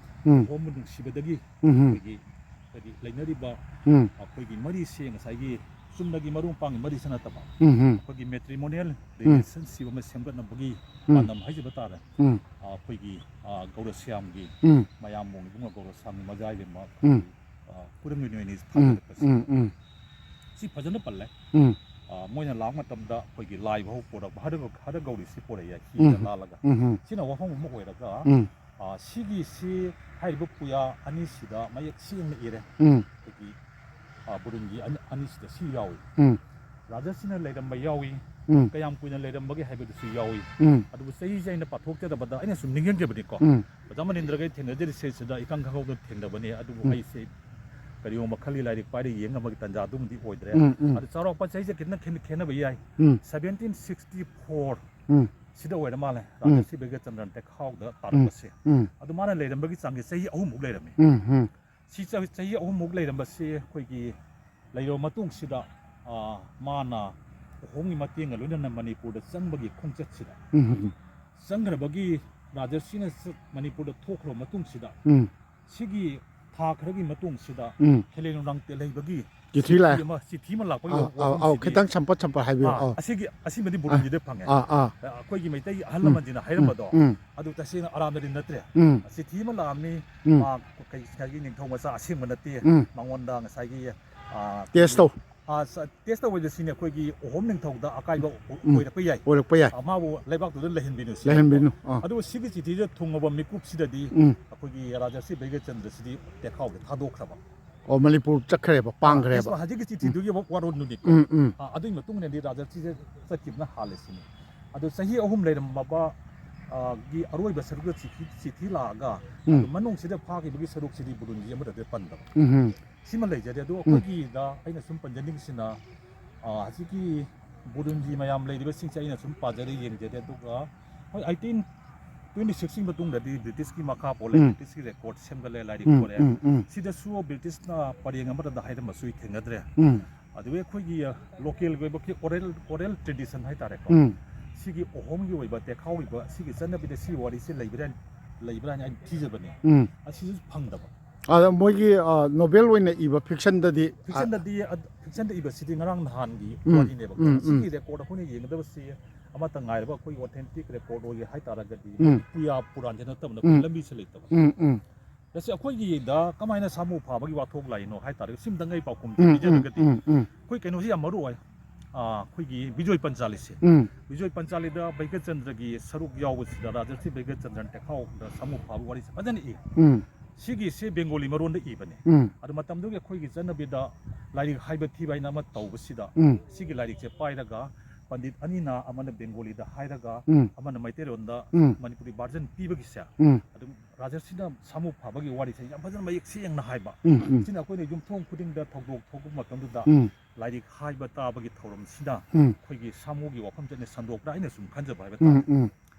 ꯎꯝ꯫ ꯂꯨꯍꯣꯡꯕ ꯅꯨꯡꯁꯤꯕꯗꯒꯤ ꯎꯝ꯫ ꯑꯩꯈꯣꯏꯒꯤ ꯍꯥꯏꯗꯤ ꯂꯩꯅꯔꯤꯕ ꯎꯝ꯫ ꯑꯩꯈꯣꯏꯒꯤ ꯃꯔꯤꯁꯦ ꯉꯁꯥꯏꯒꯤ ꯆꯨꯝꯅꯒꯤ ꯃꯔꯨꯞ ꯃꯄꯥꯡꯒꯤ ꯃꯔꯤꯁꯨ ꯅꯠꯇꯕ, ꯎꯝ꯫ ꯑꯩꯈꯣꯏꯒꯤ ꯃꯦꯇ꯭ꯔꯤꯃꯣꯅꯤꯌꯦꯜ ꯎꯝ꯫ ꯔꯤꯂꯦꯁꯟꯁꯤꯞ ꯑꯃ ꯁꯦꯝꯒꯠꯅꯕꯒꯤ ꯎꯝ꯫ ꯄꯥꯟꯗꯝ ꯍꯥꯏꯖꯕ ꯇꯥꯔꯦ꯫ ꯎꯝ꯫ ꯑꯩꯈꯣꯏꯒꯤ, ꯑ, ꯒꯧꯔꯁ꯭ꯌꯥꯝꯒꯤ, ꯎꯝ꯫ ꯃꯌꯥꯝꯕꯣꯡ ꯏꯕꯨꯡꯉꯣ ꯒꯧꯔꯁ꯭ꯌꯥꯝꯒꯤ ꯃꯖꯥꯏꯕꯦꯝꯃ, ꯎꯝ꯫ ꯑ, ꯈꯨꯔꯝꯒꯤ ꯅꯣꯏꯅꯤ ꯎꯝ꯫ ꯊꯥꯒꯠꯂꯛꯄꯁꯦ꯫ ꯎꯝ꯫ ꯎꯝ꯫ ꯁꯤ ꯐꯖꯅ ꯄꯜꯂꯦ꯫ ꯎꯝ꯫ ꯑ, ꯃꯣꯏꯅ ꯂꯥꯛꯄ ꯃꯇꯝꯗ ꯑꯩꯈꯣꯏꯒꯤ ꯂꯥꯏ ꯚꯥꯎ ꯄꯨꯔꯛꯄ ꯍꯔ-, ꯍꯔ ꯒꯧꯔꯤꯁꯤ ꯄꯨꯔꯛꯑꯦ ꯍꯤꯗ ꯎꯝ꯫ ꯂꯥꯜꯂꯒ꯫ ꯎꯝ꯫ ꯁꯤꯅ ꯋꯥꯐꯝ ꯑꯃ ꯑꯣꯏꯔꯒ, ꯎꯝ꯫ ꯑ, ꯁꯤꯒꯤꯁꯤ ꯍꯥꯏꯔꯤꯕ ꯄꯨꯌꯥ ꯑꯅꯤꯁꯤꯗ ꯃꯌꯦꯛ ꯁꯦꯡꯅ ꯏꯔꯦ꯫ ꯎꯝ꯫ ꯑꯩꯈꯣꯏꯒꯤ, ꯑ, ꯕꯨꯔꯨꯟꯒꯤ ꯑꯅꯤ-, ꯑꯅꯤꯁꯤꯗ ꯁꯤ ꯌꯥꯎꯏ꯫ ꯎꯝ꯫ ꯔꯥꯖꯥꯁꯤꯅ ꯂꯩꯔꯝꯕ ꯌꯥꯎꯏ꯫ ꯎꯝ꯫ ꯀꯌꯥꯝ ꯀꯨꯏꯅ ꯂꯩꯔꯝꯕꯒꯦ ꯍꯥꯏꯕꯗꯨꯁꯨ ꯌꯥꯎꯏ꯫ ꯎꯝ꯫ ꯑꯗꯨꯕꯨ ꯆꯍꯤꯁꯦ ꯑꯩꯅ ꯄꯥꯊꯣꯛꯆꯗꯕꯗ ꯑꯩꯅ ꯁꯨꯝ ꯅꯤꯡꯁꯤꯡꯖꯕꯅꯤꯀꯣ꯫ ꯎꯝ꯫ ꯑꯣꯖꯥ ꯃꯅꯤꯟꯗ꯭ꯔꯒ ꯑꯩ ꯊꯦꯡꯅꯖꯔꯤꯁꯦ ꯁꯤꯗ ꯏꯈꯪ ꯈꯪꯍꯧꯗꯅ ꯊꯦꯡꯅꯕꯅꯤ꯫ ꯑꯗꯨꯕꯨ ꯎꯝ꯫ ꯑꯩꯁꯦ ꯀꯔꯤꯒꯨꯝꯕ ꯈꯜꯂꯤ ꯂꯥꯏꯔꯤꯛ ꯄꯥꯏꯔ ꯌꯦꯡ ꯉꯝꯕꯒꯤ ꯇꯥꯟꯖꯥ ꯑꯗꯨꯃꯗꯤ ꯑꯣꯏꯗ꯭ꯔꯦ꯫ ꯎꯝ, ꯎꯝ꯫ ꯑꯗꯨ ꯆꯥꯎꯔꯥꯛꯄ ꯆꯍꯤꯁꯦ ꯈꯤꯇꯪ ꯈꯦꯠꯅ-, ꯈꯦꯠꯅꯕ ꯌꯥꯏ꯫ ꯎꯝ꯫ ꯁꯚꯦꯟꯇꯤꯟ ꯁꯤꯛꯁꯇꯤ ꯐꯣꯔ ꯎꯝ꯫ ꯁꯤꯗ ꯑꯣꯏꯔ ꯃꯥꯜꯂꯦ꯫ ꯎꯝ꯫ ꯔꯥꯖꯥꯁꯤ ꯕꯩꯒ꯭ꯌꯥꯆꯟꯗ꯭ꯔꯅ ꯇꯦꯈꯥꯎꯗ ꯎꯝ꯫ ꯇꯥꯔꯛꯄꯁꯦ꯫ ꯎꯝ꯫ ꯑꯗꯨ ꯃꯥꯅ ꯂꯩꯔꯝꯕꯒꯤ ꯆꯥꯡꯁꯦ ꯆꯍꯤ ꯑꯍꯨꯝꯃꯨꯛ ꯂꯩꯔꯝꯃꯤ꯫ ꯎꯝ, ꯎꯝ꯫ ꯁꯤ ꯆ-, ꯆꯍꯤ ꯑꯍꯨꯝꯃꯨꯛ ꯂꯩꯔꯝꯕꯁꯤ ꯑꯩꯈꯣꯏꯒꯤ ꯂꯩꯔꯕ ꯃꯇꯨꯡꯁꯤꯗ, ꯑ, ꯃꯥꯅ ꯑꯍꯣꯝꯒꯤ ꯃꯇꯦꯡꯒ ꯂꯣꯏꯅꯅ ꯃꯅꯤꯄꯨꯔꯗ ꯆꯪꯕꯒꯤ ꯈꯣꯡꯆꯠꯁꯤꯗ ꯎꯝ, ꯎꯝ, ꯎꯝ꯫ ꯆꯪꯈ꯭ꯔꯕꯒꯤ ꯔꯥꯖꯔꯁꯤꯅ ꯆ-, ꯃꯅꯤꯄꯨꯔꯗ ꯊꯣꯛꯈ꯭ꯔꯕ ꯃꯇꯨꯡꯁꯤꯗ ꯎꯝ꯫ ꯁꯤꯒꯤ ꯊꯥ ꯈꯔꯒꯤ ꯃꯇꯨꯡꯁꯤꯗ ꯎꯝ꯫ ꯈꯦꯂꯦ ꯅꯨꯡꯗꯥꯡ ꯇꯦꯜꯍꯩꯕꯒꯤ ꯆꯤꯊꯤ ꯂꯥꯛꯑꯦ꯫ ꯆꯤꯊꯤ ꯑꯃ, ꯆꯤꯊꯤ ꯑꯃ ꯂꯥꯛꯄꯒꯤ ꯑꯥ, ꯑꯥ, ꯑꯥ, ꯋꯥꯐꯝꯁꯤꯗꯤ, ꯈꯤꯇꯪ ꯁꯝꯄꯠ ꯁꯝꯄꯠ ꯍꯥꯏꯕꯤꯌꯨ꯫ ꯑꯥ, ꯑꯥ꯫ ꯑꯁꯤꯒꯤ, ꯑꯁꯤꯃꯗꯤ ꯕꯨꯔꯨꯟꯒꯤꯗ ꯐꯪꯉꯦ꯫ ꯑꯥ, ꯑꯥ꯫ ꯑꯩꯈꯣꯏꯒꯤ ꯃꯩꯇꯩꯒꯤ ꯑꯍꯜ ꯎꯝ꯫ ꯂꯃꯟꯁꯤꯡꯅ ꯍꯥꯏꯔꯝꯕꯗꯣ, ꯎꯝ꯫ ꯑꯗꯨ ꯇꯁꯦꯡꯅ ꯑꯔꯥꯟꯕꯗꯤ ꯅꯠꯇ꯭ꯔꯦ꯫ ꯎꯝ꯫ ꯆꯤꯊꯤ ꯑꯃ ꯂꯥꯛꯑꯝꯃꯤ, ꯎꯝ꯫ ꯃꯥ ꯀꯩ, ꯉꯁꯥꯏꯒꯤ ꯅꯤꯡꯊꯧ ꯃꯆꯥ ꯑꯁꯦꯡꯕ ꯅꯠꯇꯦ, ꯎꯝ꯫ ꯃꯉꯣꯟꯗ ꯉꯁꯥꯏꯒꯤ, ꯑꯥ, ꯇꯦꯁ ꯇꯧ꯫ ꯑꯥ, ꯁ-, ꯇꯦꯁ ꯇꯧꯕꯗ ꯁꯤꯅꯤ ꯑꯩꯈꯣꯏꯒꯤ ꯑꯍꯣꯝ ꯅꯤꯡꯊꯧꯗ ꯑꯀꯥꯏꯕ ꯑꯣ-, ꯎꯝ꯫ ꯑꯣꯏꯔꯛꯄ ꯌꯥꯏ꯫ ꯑꯣꯏꯔꯛꯄ ꯌꯥꯏ꯫ ꯑꯥ, ꯃꯥꯕꯨ ꯂꯩꯕꯥꯛꯇꯨꯗ ꯂꯩꯍꯟꯕꯤꯅꯨ ꯁꯤꯅꯦꯕꯀꯣ꯫ ꯂꯩꯍꯟꯕꯤꯅꯨ꯫ ꯑꯥ꯫ ꯑꯗꯨꯕꯨ ꯁꯤꯒꯤ ꯆꯤꯊꯤꯁꯦ ꯊꯨꯡꯉꯕ ꯃꯤꯀꯨꯞꯁꯤꯗꯗꯤ ꯎꯝ꯫ ꯑꯩꯈꯣꯏꯒꯤ ꯔꯥꯖꯥꯁꯤ ꯕꯩꯒ꯭ꯌꯥꯆꯟꯗ꯭ꯔꯁꯤꯗꯤ ꯇꯦꯈꯥꯎꯗ ꯊꯥꯗꯣꯛꯈ꯭ꯔꯕ꯫ ꯑꯣ, ꯃꯅꯤꯄꯨꯔ ꯆꯠꯈ꯭ꯔꯦꯕ, ꯄꯥꯡꯈ꯭ꯔꯦꯕ꯫ ꯑꯥ, ꯍꯧꯖꯤꯛꯀꯤ ꯆꯤꯊꯤꯗꯨꯒꯤ ꯋꯥꯔꯣꯜꯗꯨꯅꯤꯀꯣ꯫ ꯎꯝ, ꯎꯝ꯫ ꯑꯥ, ꯑꯗꯨꯒꯤ ꯃꯇꯨꯡ ꯏꯟꯅꯗꯤ ꯔꯥꯖꯥꯁꯤꯁꯦ ꯆꯠꯈꯤꯕꯅ ꯍꯥꯜꯂꯦ ꯁꯤꯅꯤ꯫ ꯑꯗꯨ ꯆꯍꯤ ꯑꯍꯨꯝ ꯂꯩꯔꯝꯃꯕ, ꯑꯥ, ꯒꯤ ꯑꯔꯣꯏꯕ ꯁꯔꯨꯛꯇ ꯆꯤꯊꯤ, ꯆꯤꯊꯤ ꯂꯥꯛꯑꯒ, ꯎꯝ꯫ ꯑꯗꯨ ꯃꯅꯨꯡꯁꯤꯗ ꯐꯥꯈꯤꯕꯒꯤ ꯁꯔꯨꯛꯁꯤꯗꯤ ꯕꯨꯔꯨꯟꯒꯤ ꯑꯃꯗꯗꯤ ꯄꯟꯗꯕ꯫ ꯎꯝ, ꯎꯝ꯫ ꯁꯤꯃ ꯂꯩꯖꯔꯦ꯫ ꯑꯗꯨ ꯎꯝ꯫ ꯑꯩꯈꯣꯏꯒꯤꯗ ꯑꯩꯅ ꯁꯨꯝ ꯄꯟꯖꯅꯤꯡꯉꯤꯁꯤꯅ, ꯑꯥ, ꯍꯧꯖꯤꯛꯀꯤ ꯕꯨꯔꯨꯟꯒꯤ ꯃꯌꯥꯝ ꯂꯩꯔꯤꯕꯁꯤꯡꯁꯦ ꯑꯩꯅ ꯁꯨꯝ ꯄꯥꯖꯔꯦ, ꯌꯦꯡꯖꯔꯦ꯫ ꯑꯗꯨꯒ ꯍꯣꯏ, ꯑꯩꯠꯇꯤꯟ ꯇ꯭ꯋꯦꯟꯇꯤ ꯁꯤꯛꯁꯀꯤ ꯃꯇꯨꯡꯗꯗꯤ ꯕ꯭ꯔꯤꯇꯤꯁꯀꯤ ꯃꯈꯥ ꯄꯣꯜꯂꯦ, ꯎꯝ꯫ ꯕ꯭ꯔꯤꯇꯤꯁꯀꯤ ꯔꯦꯀꯣꯔꯠ ꯁꯦꯝꯒꯠꯂꯦ, ꯂꯥꯏꯔꯤꯛ ꯎꯝ, ꯊꯣꯔꯛꯑꯦ꯫ ꯎꯝ, ꯎꯝ꯫ ꯁꯤꯗꯁꯨ ꯕ꯭ꯔꯤꯇꯤꯁꯅ ꯄꯔꯦꯡ ꯑꯃꯗ ꯍꯥꯏꯔꯝꯕꯁꯨ ꯑꯩ ꯊꯦꯡꯅꯗ꯭ꯔꯦ꯫ ꯎꯝ꯫ ꯑꯗꯨꯒ ꯑꯩꯈꯣꯏꯒꯤ, ꯑ, ꯂꯣꯀꯦꯜꯒꯤ ꯑꯣꯏꯕ ꯑꯣꯔꯦꯜ, ꯑꯣꯔꯦꯜ ꯇ꯭ꯔꯦꯗꯤꯁꯟ ꯍꯥꯏꯇꯥꯔꯦꯀꯣ꯫ ꯎꯝ꯫ ꯁꯤꯒꯤ ꯑꯍꯣꯝꯒꯤ ꯑꯣꯏꯕ ꯇꯦꯈꯥꯎꯒꯤ ꯑꯣꯏꯕ ꯁꯤꯒꯤ ꯆꯠꯅꯕꯤꯗ ꯁꯤ ꯋꯥꯔꯤꯁꯦ ꯂꯩꯕ꯭ꯔꯥ, ꯂꯩꯕ꯭ꯔꯥ ꯍꯥꯏꯅ ꯑꯩꯅ ꯊꯤꯖꯕꯅꯦ꯫ ꯎꯝ꯫ ꯑꯁꯤꯁꯨ ꯐꯪꯗꯕ꯫ ꯑꯗ ꯃꯣꯏꯒꯤ, ꯑ, ꯅꯣꯕꯦꯜ ꯑꯣꯏꯅ ꯏꯕ ꯐꯤꯛꯁꯟꯗꯗꯤ, ꯑ, ꯐꯤꯛꯁꯟꯗꯗꯤ, ꯑ, ꯐꯤꯛꯁꯟꯗ ꯏꯕꯁꯤꯗꯤ ꯉꯔꯥꯡ ꯅꯍꯥꯟꯒꯤ ꯎꯝ, ꯋꯥꯔꯤꯅꯦꯕꯀꯣ꯫ ꯎꯝ, ꯎꯝ꯫ ꯁꯤꯒꯤ ꯔꯦꯀꯣꯔꯠ ꯑꯩꯈꯣꯏꯅ ꯌꯦꯡꯒꯗꯕꯁꯤ ꯑꯃꯠꯇ ꯉꯥꯏꯔꯕ ꯑꯩꯈꯣꯏꯒꯤ ꯑꯣꯊꯦꯟꯇꯤꯛ ꯔꯦꯀꯣꯔꯠ ꯑꯣꯏꯒꯦ ꯍꯥꯏ ꯇꯥꯔꯒꯗꯤ ꯎꯝ꯫ ꯄꯨꯌꯥ ꯄꯨꯔꯥꯟꯁꯦ ꯅꯠꯇꯕꯅ ꯎꯝ꯫ ꯂꯝꯕꯤꯁꯦ ꯂꯩꯇꯕ꯫ ꯎꯝ, ꯎꯝ꯫ ꯉꯁꯤ ꯑꯩꯈꯣꯏꯒꯤꯗ ꯀꯃꯥꯏꯅ ꯁꯥꯃꯨ ꯐꯥꯕꯒꯤ ꯋꯥꯊꯣꯛ ꯂꯥꯛꯏꯅꯣ ꯍꯥꯏ ꯇꯥꯔꯒꯗꯤ ꯁꯤꯝꯇꯪ ꯑꯩ ꯄꯥꯎꯈꯨꯝ ꯎꯝ, ꯎꯝ, ꯄꯤꯖꯔꯒꯗꯤ ꯎꯝ, ꯎꯝ꯫ ꯑꯩꯈꯣꯏ ꯀꯩꯅꯣꯁꯤ ꯌꯥꯝ ꯃꯔꯨ ꯑꯣꯏ꯫ ꯑꯥ, ꯑꯩꯈꯣꯏꯒꯤ ꯕꯤꯖꯣꯏ ꯄꯟꯆꯥꯂꯤꯁꯦ꯫ ꯎꯝ꯫ ꯕꯤꯖꯣꯏ ꯄꯟꯆꯥꯂꯤꯗ ꯕꯩꯒꯆꯟꯗ꯭ꯔꯒꯤ ꯁꯔꯨꯛ ꯌꯥꯎꯕꯁꯤꯗ ꯔꯥꯖꯔꯁꯤ ꯕꯩꯒꯆꯟꯗ꯭ꯔꯅ ꯇꯦꯈꯥꯎꯗ ꯁꯥꯃꯨ ꯐꯥꯕꯒꯤ ꯋꯥꯔꯤꯁꯦ ꯐꯖꯅ ꯏ꯫ ꯎꯝ꯫ ꯁꯤꯒꯤꯁꯦ ꯕꯦꯡꯒꯣꯂꯤ ꯃꯔꯣꯟꯗ ꯏꯕꯅꯦ꯫ ꯎꯝ꯫ ꯑꯗꯨ ꯃꯇꯝꯗꯨꯒꯤ ꯑꯩꯈꯣꯏꯒꯤ ꯆꯠꯅꯕꯤꯗ ꯂꯥꯏꯔꯤꯛ ꯍꯥꯏꯕ ꯊꯤꯕ ꯍꯥꯏꯅ ꯑꯃ ꯇꯧꯕꯁꯤꯗ ꯎꯝ꯫ ꯁꯤꯒꯤ ꯂꯥꯏꯔꯤꯛꯁꯦ ꯄꯥꯏꯔꯒ ꯄꯟꯗꯤꯠ ꯑꯅꯤꯅ ꯑꯃꯅ ꯕꯦꯡꯒꯣꯂꯤꯗ ꯍꯥꯏꯔꯒ ꯎꯝ꯫ ꯑꯃꯅ ꯃꯩꯇꯩꯂꯣꯟꯗ ꯎꯝ꯫ ꯃꯅꯤꯄꯨꯔꯤ ꯚꯥꯔꯖꯟ ꯄꯤꯕꯒꯤꯁꯦ ꯎꯝ꯫ ꯑꯗꯨꯝ ꯔꯥꯖꯔꯁꯤꯅ ꯁꯥꯃꯨ ꯐꯥꯕꯒꯤ ꯋꯥꯔꯤꯁꯦ ꯌꯥꯝ ꯐꯖꯅ ꯃꯌꯦꯛ ꯁꯦꯡꯅ ꯍꯥꯏꯕ꯫ ꯎꯝ, ꯎꯝ꯫ ꯁꯤꯅ ꯑꯩꯈꯣꯏꯅ ꯌꯨꯝꯊꯣꯡ ꯈꯨꯗꯤꯡꯗ ꯊꯧꯗꯣꯛ ꯊꯣꯛꯄ ꯃꯇꯝꯗꯨꯗ ꯎꯝ꯫ ꯂꯥꯏꯔꯤꯛ ꯍꯥꯏꯕ ꯇꯥꯕꯒꯤ ꯊꯧꯔꯝꯁꯤꯅ ꯎꯝ꯫ ꯑꯩꯈꯣꯏꯒꯤ ꯁꯥꯃꯨꯒꯤ ꯋꯥꯐꯝꯁꯦ ꯑꯩꯅ ꯁꯟꯗꯣꯛꯄ꯭ꯔꯥ ꯍꯥꯏꯅ ꯁꯨꯝ ꯈꯟꯖꯕ ꯍꯥꯏꯕ ꯎꯝ, ꯇꯥꯔꯦ꯫ ꯎꯝ꯫